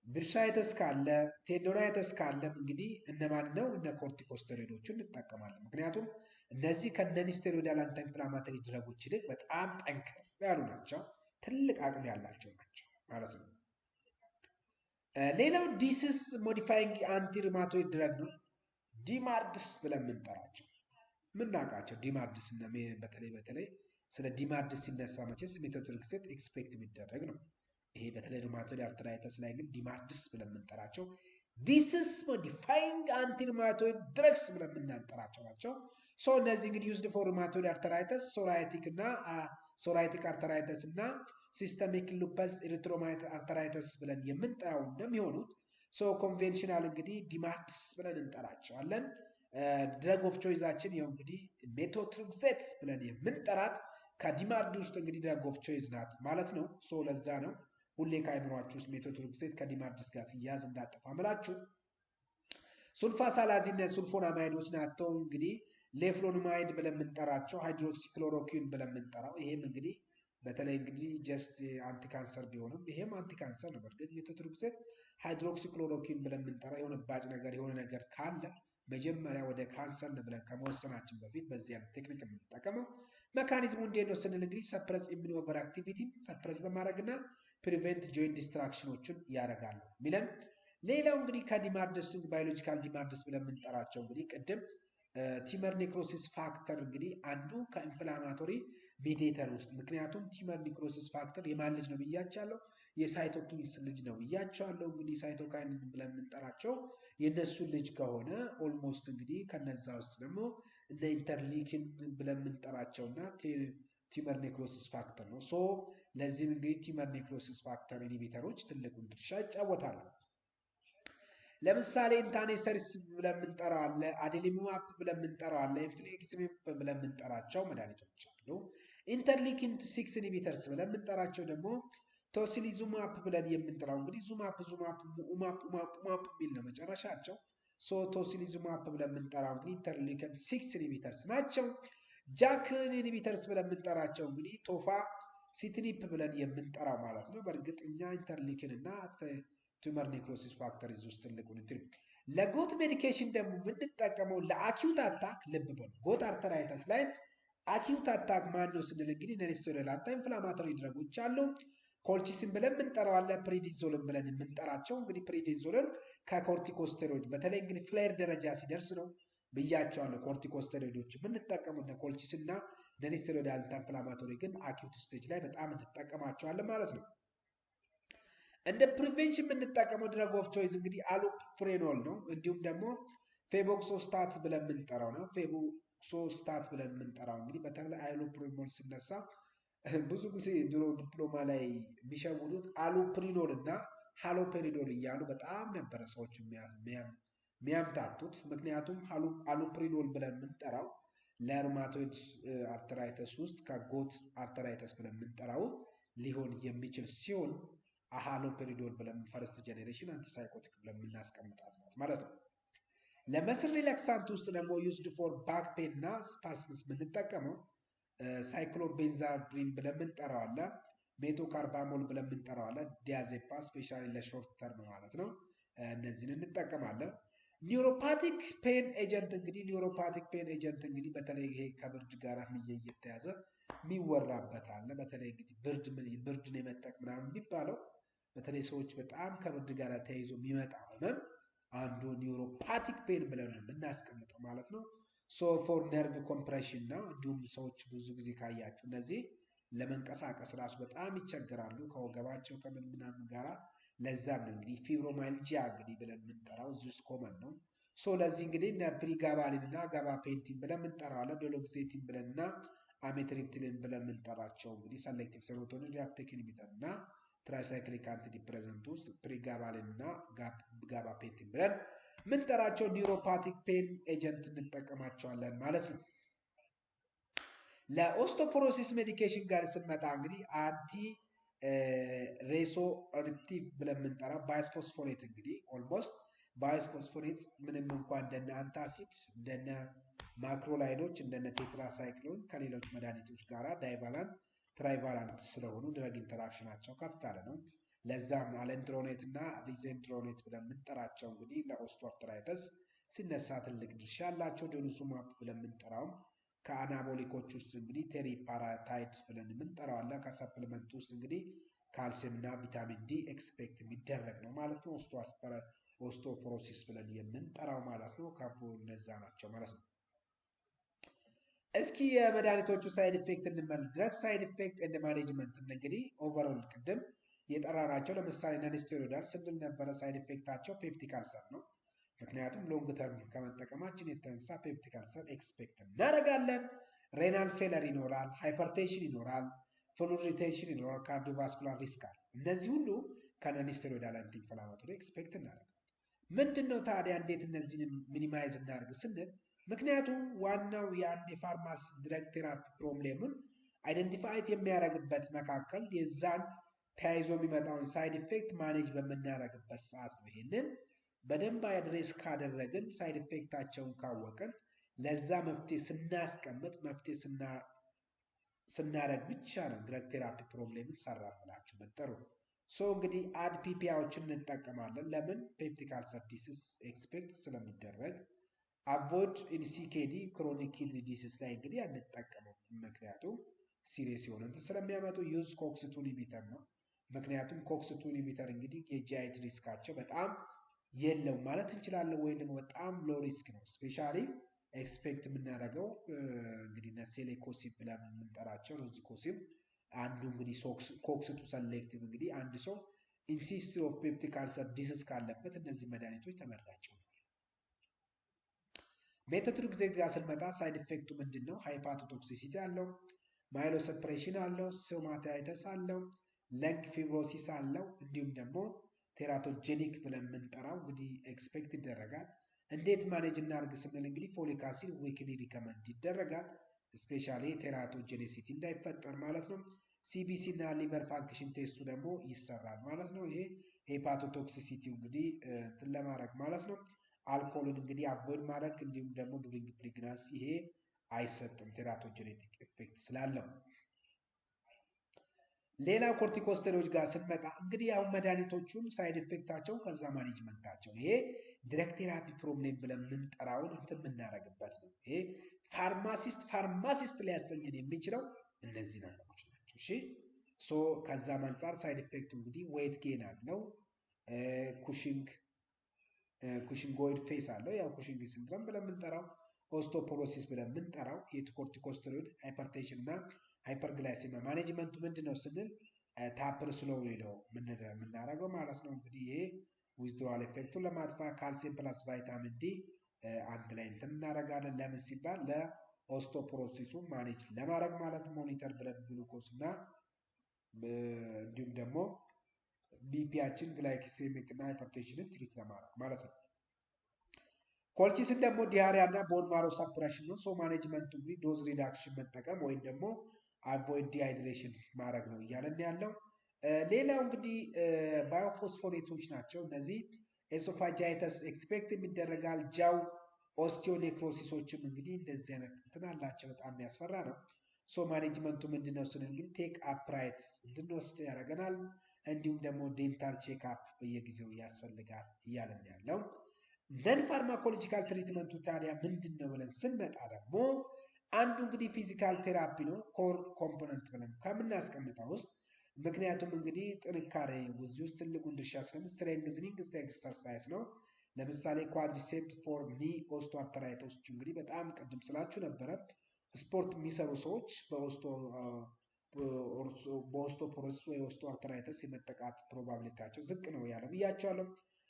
bursitis ካለ፣ tendonitis ካለም እንግዲህ እነማን ነው? እነ corticosteroid ኦቹን እንጠቀማለን። ምክንያቱም እነዚህ ከ non-steroidal anti-inflammatory drug ኦች ይልቅ በጣም ጠንከር ያሉ ናቸው፣ ትልቅ አቅም ያላቸው ናቸው ማለት ነው። ሌላው disease modifying anti rheumatoid drug ነው። DMARDs ብለን የምንጠራቸው የምናውቃቸው DMARDs፣ በተለይ በተለይ ስለ DMARDs ሲነሳ መቼስ methotrexate expect የሚደረግ ነው። ይሄ በተለይ rheumatoid arthritis ላይ ግን DMARDs ብለን የምንጠራቸው disease modifying anti rheumatoid drugs ብለን የምናጠራቸው ናቸው። So እነዚህ እንግዲህ used for rheumatoid arthritis፣ psoriatic እና psoriatic arthritis እና systemic lupus erythematosus arthritis ብለን የምንጠራው እንደሚሆኑት። So conventional እንግዲህ DMARDs ብለን እንጠራቸዋለን። Drug of choice ኣችን ይኸው እንግዲህ methotrexate ብለን የምንጠራት ከ DMARD ውስጥ እንግዲህ drug of choice ናት ማለት ነው። So ለዛ ነው ሁሌ ከአይምሯችሁ ውስጥ methotrexate ከ DMARDs ጋር ሲያዝ እንዳጠፋ ምላችሁ። Sulfasalazine፣ sulfonamide ኦች ናቸው። እንግዲህ leflunomide ብለን የምንጠራቸው፣ hydroxychloroquine ብለን የምንጠራው ይሄም እንግዲህ በተለይ እንግዲህ just anti cancer ቢሆንም ይሄም anti cancer ነው። በእርግጥ methotrexate hydroxychloroquine ብለን የምንጠራ የሆነ ባጭ ነገር የሆነ ነገር ካለ መጀመሪያ ወደ ካንሰር ነው ብለን ከመወሰናችን በፊት በዚህ አይነት technique የምንጠቀመው። Mechanism ኡ እንዴት ነው ስንል እንግዲህ suppress immune overactivity suppress በማድረግ እና prevent joint destruction ኦችን ያደርጋሉ ሚለን። ሌላው እንግዲህ ከ DMARDs biological DMARDs ብለን የምንጠራቸው እንግዲህ ቅድም tumor necrosis factor እንግዲህ አንዱ ከ inflammatory mediator ውስጥ፣ ምክንያቱም tumor necrosis factor የማን ልጅ ነው ብያቸዋለሁ? የ cytokines ልጅ ነው ብያቸዋለሁ። እንግዲህ cytokine ብለን የምንጠራቸው የእነሱ ልጅ ከሆነ almost እንግዲህ ከነዛ ውስጥ ደግሞ እንደ interleukin ብለን የምንጠራቸው እና tumor necrosis factor ነው። So ለዚህም እንግዲህ tumor necrosis factor inhibitor ኦች ትልቁን ድርሻ ይጫወታሉ። ለምሳሌ etanercept ብለን የምንጠራው አለ፣ adalimumab ብለን የምንጠራው አለ፣ infliximab ብለን የምንጠራቸው መድኃኒቶች አሉ። Interleukin 6 inhibitors ብለን የምንጠራቸው ደግሞ tocilizumab ብለን የምንጠራው፣ እንግዲህ zumab zumab umab umab umab የሚል ነው መጨረሻቸው። So tocilizumab ብለን የምንጠራው እንግዲህ interleukin 6 inhibitors ናቸው። JAK inhibitors ብለን የምንጠራቸው እንግዲህ tofacitinib ብለን የምንጠራው ማለት ነው። በእርግጥ እኛ interleukin እና tumor necrosis factor እዚህ ውስጥ ትልቁን እንትን። ለ gout medication ደግሞ የምንጠቀመው ለ acute attack፣ ልብ በሉ፣ gout arthritis ላይ acute attack ማን ነው ስንል እንግዲህ non-steroidal anti-inflammatory drug ኦች አሉ። Colchicine ብለን የምንጠራው አለ። Prednisolone ብለን የምንጠራቸው እንግዲህ prednisolone ከ corticosteroid በተለይ እንግዲህ flare ደረጃ ሲደርስ ነው ብያቸዋለሁ። Corticosteroid ኦች የምንጠቀሙ እነ colchicine እና non-steroid anti-inflammatory ግን acute stage ላይ በጣም እንጠቀማቸዋለን ማለት ነው። እንደ prevention የምንጠቀመው drug of choice እንግዲህ allopurinol ነው። እንዲሁም ደግሞ febuxostat ብለን የምንጠራው ነው። Febuxostat ብለን የምንጠራው እንግዲህ በተለይ allopurinol ሲነሳ ብዙ ጊዜ ድሮ ዲፕሎማ ላይ የሚሸውዱት allopurinol እና haloperidol እያሉ በጣም ነበረ ሰዎች የሚያምታቱት። ምክንያቱም allopurinol ብለን የምንጠራው ለ rheumatoid arthritis ውስጥ ከ gout arthritis ብለን የምንጠራው ሊሆን የሚችል ሲሆን haloperidol ብለን first generation antipsychotic ብለን የምናስቀምጣት ናት ማለት ነው። ለ muscle relaxant ውስጥ ደግሞ used for back pain እና spasms የምንጠቀመው cyclobenzaprine ብለን የምንጠራው አለ። Methocarbamol ብለን የምንጠራው አለ። Diazepam specially ለ short term ማለት ነው። እነዚህን እንጠቀማለን። Neuropathic pain agent እንግዲህ neuropathic pain agent እንግዲህ በተለይ ይሄ ከብርድ ጋር እየተያዘ የሚወራበት አለ። በተለይ እንግዲህ ብርድን የመጠቅ ምናምን የሚባለው በተለይ ሰዎች በጣም ከብርድ ጋር ተያይዞ የሚመጣ ህመም አንዱ neuropathic pain ብለን ነው የምናስቀምጠው ማለት ነው። So for nerve compression ነው። እንዲሁም ሰዎች ብዙ ጊዜ ካያችሁ እነዚህ ለመንቀሳቀስ ራሱ በጣም ይቸገራሉ ከወገባቸው ከምን ምናምን ጋራ። ለዛም ነው እንግዲህ fibromyalgia እንግዲህ ብለን የምንጠራው እዚህ ውስጥ common ነው። So ለዚህ እንግዲህ እነ pregabalin እና gabapentin ብለን የምንጠራው አለ። Duloxetine ብለን እና amitriptyline ብለን የምንጠራቸው እንግዲህ selective serotonin reuptake inhibitor እና tricyclic antidepressant ውስጥ pregabalin እና gabapentin ብለን የምንጠራቸው neuropathic pain agent እንጠቀማቸዋለን ማለት ነው። ለ osteoporosis medication ጋር ስንመጣ እንግዲህ anti resorptive ብለን የምንጠራው bisphosphonate፣ እንግዲህ almost bisphosphonate ምንም እንኳ እንደነ antacid፣ እንደነ macrolide ኦች፣ እንደነ tetracycline ከሌሎች መድኃኒቶች ጋር divalent trivalent ስለሆኑ drug interaction ኣቸው ከፍ ያለ ነው። ለዛም alendronate እና risedronate ብለን የምንጠራቸው እንግዲህ ለ osteoarthritis ሲነሳ ትልቅ ድርሻ አላቸው። Denosumab ብለን የምንጠራውም ከ anabolic ኦች ውስጥ እንግዲህ teriparatide ብለን የምንጠራው አለ። ከ supplement ውስጥ እንግዲህ ካልሲየም እና vitamin D expect የሚደረግ ነው ማለት ነው። Osteoporosis ብለን የምንጠራው ማለት ነው። ከፉ እነዛ ናቸው ማለት ነው። እስኪ የመድኃኒቶቹ side effect እንመል። Drug side effect and management እንግዲህ overall ቅድም የጠራናቸው ለምሳሌ non-steroidal ስንል ነበረ። Side effect ኣቸው peptic ulcer ነው። ምክንያቱም long term ከመጠቀማችን የተነሳ peptic ulcer expect እናደርጋለን። Renal failure ይኖራል፣ hypertension ይኖራል፣ fluid retention ይኖራል፣ cardiovascular risk አለ። እነዚህ ሁሉ ከ non-steroidal anti-inflammatory expect እናደርጋለን። ምንድን ነው ታዲያ እንዴት እነዚህን minimize እናደርግ ስንል፣ ምክንያቱም ዋናው የአንድ የ pharmacist drug therapy problem ኡን identify የሚያደርግበት መካከል የዛን ተያይዞ የሚመጣውን side effect manage በምናደርግበት ሰዓት ነው። ይሄንን በደንብ address ካደረግን፣ side effect ኣቸውን ካወቅን፣ ለዛ መፍትሄ ስናስቀምጥ፣ መፍትሄ ስናደርግ ብቻ ነው drug therapy problem ን ሰራ ብላችሁ መጠሩት። So እንግዲህ add PPI ዎችን እንጠቀማለን። ለምን? Peptic ulcer disease expect ስለሚደረግ። Avoid in CKD፣ chronic kidney disease ላይ እንግዲህ አንጠቀመው፣ ምክንያቱም serious የሆነ እንትን ስለሚያመጡ። Use COX-2 inhibitor ነው። ምክንያቱም COX-2 inhibitor እንግዲህ የ GIT risk ኣቸው በጣም የለውም ማለት እንችላለን፣ ወይም ደግሞ በጣም low risk ነው። Specially expect የምናደርገው እንግዲህ celecoxib ብለን የምንጠራቸው rofecoxib አንዱ እንግዲህ COX-2 selective። እንግዲህ አንድ ሰው in history of peptic ulcer disease ካለበት እነዚህ መድኃኒቶች ተመራጭ ይሆናል። Methotrexate ጋር ስንመጣ side effect ኡ ምንድን ነው? Hepatotoxicity አለው፣ myelosuppression አለው፣ stomatitis አለው፣ lung fibrosis አለው፣ እንዲሁም ደግሞ teratogenic ብለን የምንጠራው እንግዲህ expect ይደረጋል። እንዴት manage እናርግ ስንል እንግዲህ folic acid weekly recommend ይደረጋል። Specially teratogenicity እንዳይፈጠር ማለት ነው። CBC እና liver function test ኡ ደግሞ ይሰራል ማለት ነው። ይሄ hepatotoxicity ው እንግዲህ እንትን ለማድረግ ማለት ነው። አልኮልን እንግዲህ avoid ማድረግ፣ እንዲሁም ደግሞ during pregnancy ይሄ አይሰጥም teratogenetic effect ስላለው። ሌላ corticosteroid ጋር ስንመጣ እንግዲህ አሁን መድኃኒቶቹን side effect ኣቸው ከዛ management ኣቸው ይሄ drug therapy problem ብለን የምንጠራውን እንትን የምናደርግበት ነው። ይሄ pharmacist ሊያሰኘን የሚችለው እነዚህ ነገሮች ናቸው። እሺ፣ so ከዛም አንጻር side effect ኡ እንግዲህ weight gain አለው፣ Cushingoid face አለው። ያው Cushing syndrome ብለን የምንጠራው፣ osteoporosis ብለን የምንጠራው የ corticosteroid፣ hypertension እና hyperglycemia። Management ኡ ምንድን ነው ስንል taper slowly ነው የምናደርገው ማለት ነው። እንግዲህ ይሄ withdrawal effect ኡን ለማጥፋት calcium plus vitamin D አንድ ላይ እንትን እናደርጋለን። ለምን ሲባል ለ osteoporosis ኡ manage ለማድረግ ማለት፣ monitor blood glucose እና እንዲሁም ደግሞ BP ያችን፣ glycemic እና hypertension ን treat ለማድረግ ማለት ነው። Colchicine ደግሞ diarrhea እና bone marrow suppression ነው። So management ኡ እንግዲህ dose reduction መጠቀም ወይም ደግሞ avoid dehydration ማድረግ ነው እያለን ያለው። ሌላው እንግዲህ bisphosphonate ኦች ናቸው። እነዚህ esophagitis expect የሚደረጋል። Jaw osteonecrosis ኦችም እንግዲህ እንደዚህ አይነት እንትን አላቸው። በጣም የሚያስፈራ ነው። So management ኡ ምንድን ነው ስንል እንግዲህ take upright እንድንወስድ ያደርገናል። እንዲሁም ደግሞ dental checkup በየጊዜው ያስፈልጋል እያለን ያለው። Non pharmacological treatment ኡ ታዲያ ምንድን ነው ብለን ስንመጣ ደግሞ አንዱ እንግዲህ physical therapy ነው፣ core component ብለን ከምናስቀምጠው ውስጥ። ምክንያቱም እንግዲህ ጥንካሬ እዚህ ውስጥ ትልቁን ድርሻ ስለም strengthening exercise ነው። ለምሳሌ quadriceps for knee osteoarthritis ኦች እንግዲህ በጣም ቅድም ስላችሁ ነበረ። ስፖርት የሚሰሩ ሰዎች በ osteoporosis ወይ osteoarthritis የመጠቃት probability ያቸው ዝቅ ነው ያለው ብያቸዋለሁ።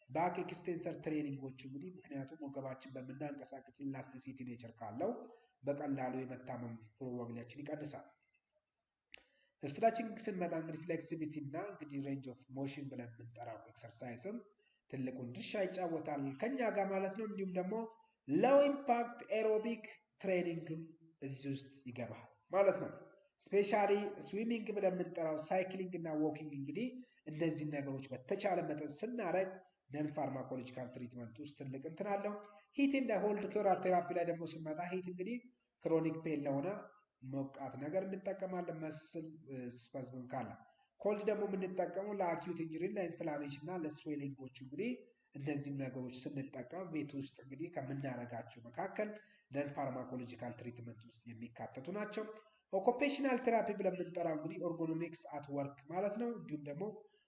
Back extensor training ኦች እንግዲህ ምክንያቱም ወገባችን በምናንቀሳቀስ elasticity nature ካለው በቀላሉ የመታመም probability ያችን ይቀንሳል። Stretching ስንመጣ እንግዲህ flexibility እና እንግዲህ range of motion ብለን የምንጠራው exercise ም ትልቁን ድርሻ ይጫወታል ከኛ ጋር ማለት ነው። እንዲሁም ደግሞ low impact aerobic training ም እዚህ ውስጥ ይገባል ማለት ነው። Specially swimming ብለን የምንጠራው፣ cycling እና walking እንግዲህ እነዚህን ነገሮች በተቻለ መጠን ስናደርግ non pharmacological treatment ውስጥ ትልቅ እንትን አለው። Heat and cold therapy ላይ ደግሞ ስንመጣ heat እንግዲህ chronic pain ለሆነ ሞቃት ነገር እንጠቀማለን፣ muscle spasm ካለ። Cold ደግሞ የምንጠቀመው ለ acute injury፣ ለ inflammation እና ለ swelling ኦች። እንግዲህ እነዚህን ነገሮች ስንጠቀም ቤት ውስጥ እንግዲህ ከምናደርጋቸው መካከል non pharmacological treatment ውስጥ የሚካተቱ ናቸው። Occupational therapy ብለን የምንጠራው እንግዲህ ergonomics at work ማለት ነው። እንዲሁም ደግሞ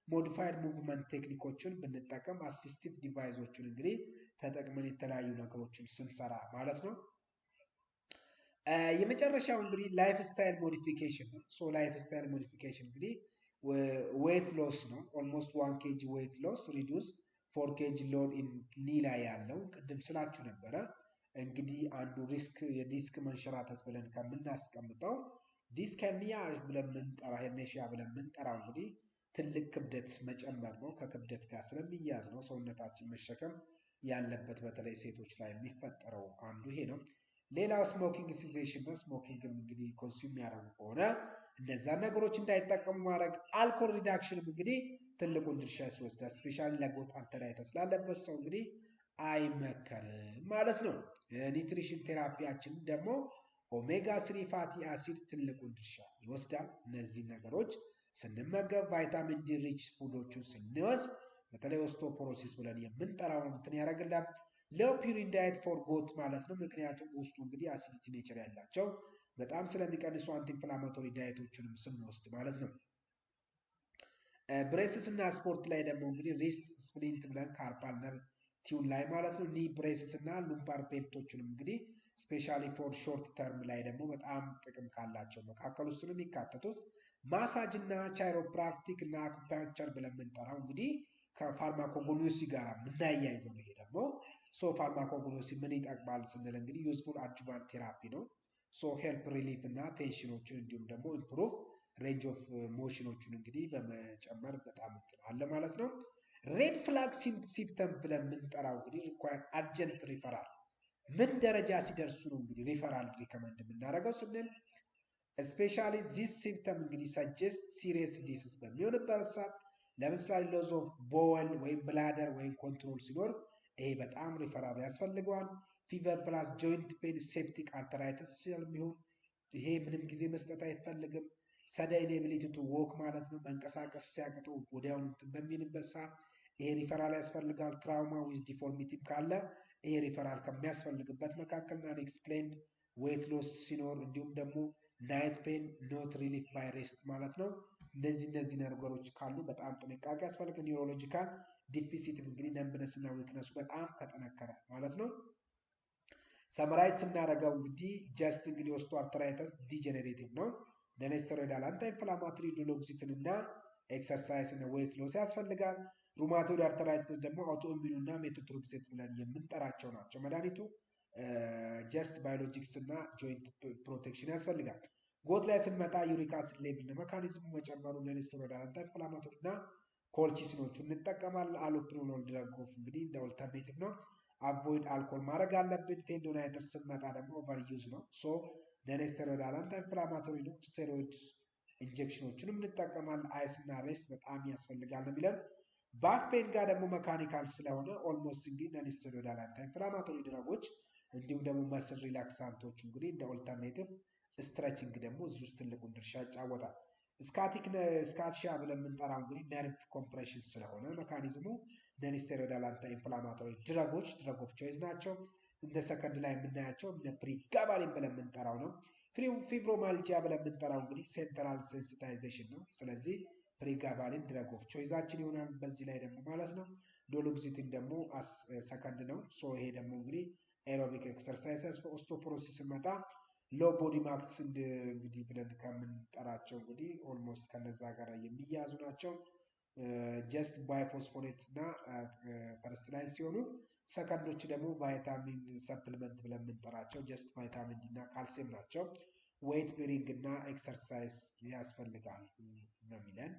modified movement technique ኦችን ብንጠቀም፣ assistive device ኦችን እንግዲህ ተጠቅመን የተለያዩ ነገሮችን ስንሰራ ማለት ነው። የመጨረሻው እንግዲህ lifestyle modification ነው። So lifestyle modification እንግዲህ weight loss ነው። Almost 1 kg weight loss reduce 4 kg load in knee ላይ ያለው ቅድም ስላችሁ ነበረ። እንግዲህ አንዱ risk የዲስክ መንሸራተት ብለን ከምናስቀምጠው disc hernia ብለን ምንጠራ herniation ብለን ምንጠራው እንግዲህ ትልቅ ክብደት መጨመር ነው። ከክብደት ጋር ስለሚያዝ ነው ሰውነታችን መሸከም ያለበት፣ በተለይ ሴቶች ላይ የሚፈጠረው አንዱ ይሄ ነው። ሌላው smoking cessation ነው። Smoking ም እንግዲህ consume የሚያደርጉ ከሆነ እነዛን ነገሮች እንዳይጠቀሙ ማድረግ። Alcohol reduction ም እንግዲህ ትልቁን ድርሻ ይወስዳል። Specially ለ gout arthritis ላለበት ሰው እንግዲህ አይመከርም ማለት ነው። Nutrition therapy ያችን ደግሞ Omega 3 fatty acid ትልቁን ድርሻ ይወስዳል። እነዚህ ነገሮች ስንመገብ፣ vitamin D rich food ኦችን ስንወስድ በተለይ osteoporosis ብለን የምንጠራውን እንትን ያደርግላል። Low purine diet for gout ማለት ነው። ምክንያቱም ውስጡ እንግዲህ acidity nature ያላቸው በጣም ስለሚቀንሱ anti-inflammatory diet ኦችንም ስንወስድ ማለት ነው። Braces እና ስፖርት ላይ ደግሞ እንግዲህ wrist splint ብለን carpal nerve tunnel ላይ ማለት ነው። Knee braces እና lumbar belt ኦችንም እንግዲህ specially for short term ላይ ደግሞ በጣም ጥቅም ካላቸው መካከል ውስጥ ነው የሚካተቱት። ማሳጅ እና chiropractic እና አኩፓንቸር ብለን የምንጠራው እንግዲህ ከ pharmacognosy ጋር የምናያይዘው ነው። ይሄ ደግሞ so pharmacognosy ምን ይጠቅማል ስንል እንግዲህ useful adjuvant therapy ነው። So help relief እና tension ኦችን እንዲሁም ደግሞ improve range of motion ኦችን እንግዲህ በመጨመር በጣም እንትን አለ ማለት ነው። Red flag symptom ብለን የምንጠራው እንግዲህ require urgent referral ምን ደረጃ ሲደርሱ ነው እንግዲህ referral recommend የምናደርገው ስንል specially this symptom እንግዲህ suggest serious disease በሚሆንበት ሰዓት፣ ለምሳሌ loss of bowel ወይም bladder ወይም control ሲኖር ይሄ በጣም ሪፈራል ያስፈልገዋል። Fever plus joint pain septic arthritis ስለሚሆን ይሄ ምንም ጊዜ መስጠት አይፈልግም። Sudden inability to walk ማለት ነው። መንቀሳቀስ ሲያቅተው ወዲያውኑ እንትን በሚልበት ሰዓት ይሄ ሪፈራል ያስፈልጋል። Trauma with deformity ም ካለ ይሄ ሪፈራል ከሚያስፈልግበት መካከል unexplained weight loss ሲኖር እንዲሁም ደግሞ night pain not relief by rest ማለት ነው። እነዚህ ነገሮች ካሉ በጣም ጥንቃቄ ያስፈልጋል። Neurological deficit እንግዲህ numbness እና weakness ኡ በጣም ከጠነከረ ማለት ነው። Summarize ስናደርገው እንግዲህ just እንግዲህ osteoarthritis degenerative ነው። Non-steroidal anti-inflammatory duloxetine እና exercise እና weight loss ያስፈልጋል። Rheumatoid arthritis ደግሞ autoimmune እና methotrexate ብለን የምንጠራቸው ናቸው። መድኃኒቱ just biologics እና joint protection ያስፈልጋል። Gout ላይ ስንመጣ uric acid level mechanism ኡ መጨመሩ non-steroidal anti-inflammatory እና colchicine ኦቹ እንጠቀማለን። Allopurinol drug of እንግዲህ እንደ alternative ነው። Avoid alcohol ማድረግ አለብን። Tendonitis ስንመጣ ደግሞ overuse ነው። So non-steroidal anti-inflammatory ነው። Steroid injection ኦችንም እንጠቀማለን። Ice እና rest በጣም ያስፈልጋል ነው የሚለን። Back pain ጋር ደግሞ mechanical ስለሆነ almost እንግዲህ non-steroidal anti-inflammatory drug ኦች እንዲሁም ደግሞ muscle relaxant ኦች እንግዲህ እንደ alternative፣ stretching ደግሞ እዚህ ውስጥ ትልቁን ድርሻ ይጫወታል። Sciatica ብለን የምንጠራው እንግዲህ nerve compression ስለሆነ mechanism ኡ non-steroidal anti-inflammatory drug ኦች drug of choice ናቸው። እንደ ሰከንድ ላይ የምናያቸው እንደ pregabalin ብለን የምንጠራው ነው። Fibromyalgia ብለን የምንጠራው እንግዲህ central sensitization ነው። ስለዚህ pregabalin drug of choice ኣችን ይሆናል በዚህ ላይ ደግሞ ማለት ነው። Duloxetine ደግሞ ሰከንድ ነው። So ይሄ ደግሞ እንግዲህ aerobic exercise። Osteoporosis ስንመጣ low body mass እንግዲህ ብለን ከምንጠራቸው እንግዲህ almost ከነዛ ጋር የሚያያዙ ናቸው። Just bisphosphonate እና first line ሲሆኑ ሰከንዶች ደግሞ vitamin supplement ብለን የምንጠራቸው just vitamin D እና ካልሲየም ናቸው። Weight bearing እና exercise ያስፈልጋል ነው የሚለን።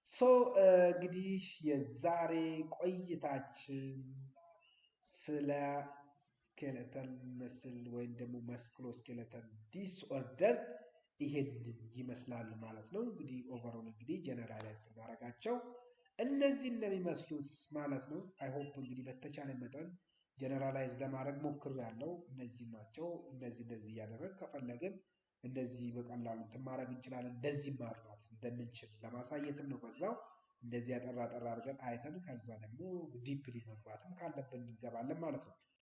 So እንግዲህ የዛሬ ቆይታችን ስለ skeletal muscle ወይም ደግሞ musculoskeletal disorder ይሄንን ይመስላል ማለት ነው። እንግዲህ overall እንግዲህ generalize ስናደርጋቸው እነዚህ እንደሚመስሉት ማለት ነው። I hope እንግዲህ በተቻለ መጠን generalize ለማድረግ ሞክሬያለሁ። እነዚህ ናቸው። እነዚህ እንደዚህ እያደረግ ከፈለግን እንደዚህ በቀላሉ እንትን ማድረግ እንችላለን። እንደዚህ ማጥናት እንደምንችል ለማሳየትም ነው። በዛው እንደዚህ ያጠራ ጠራ አድርገን አይተን ከዛ ደግሞ deeply መግባትም ካለብን እንገባለን ማለት ነው።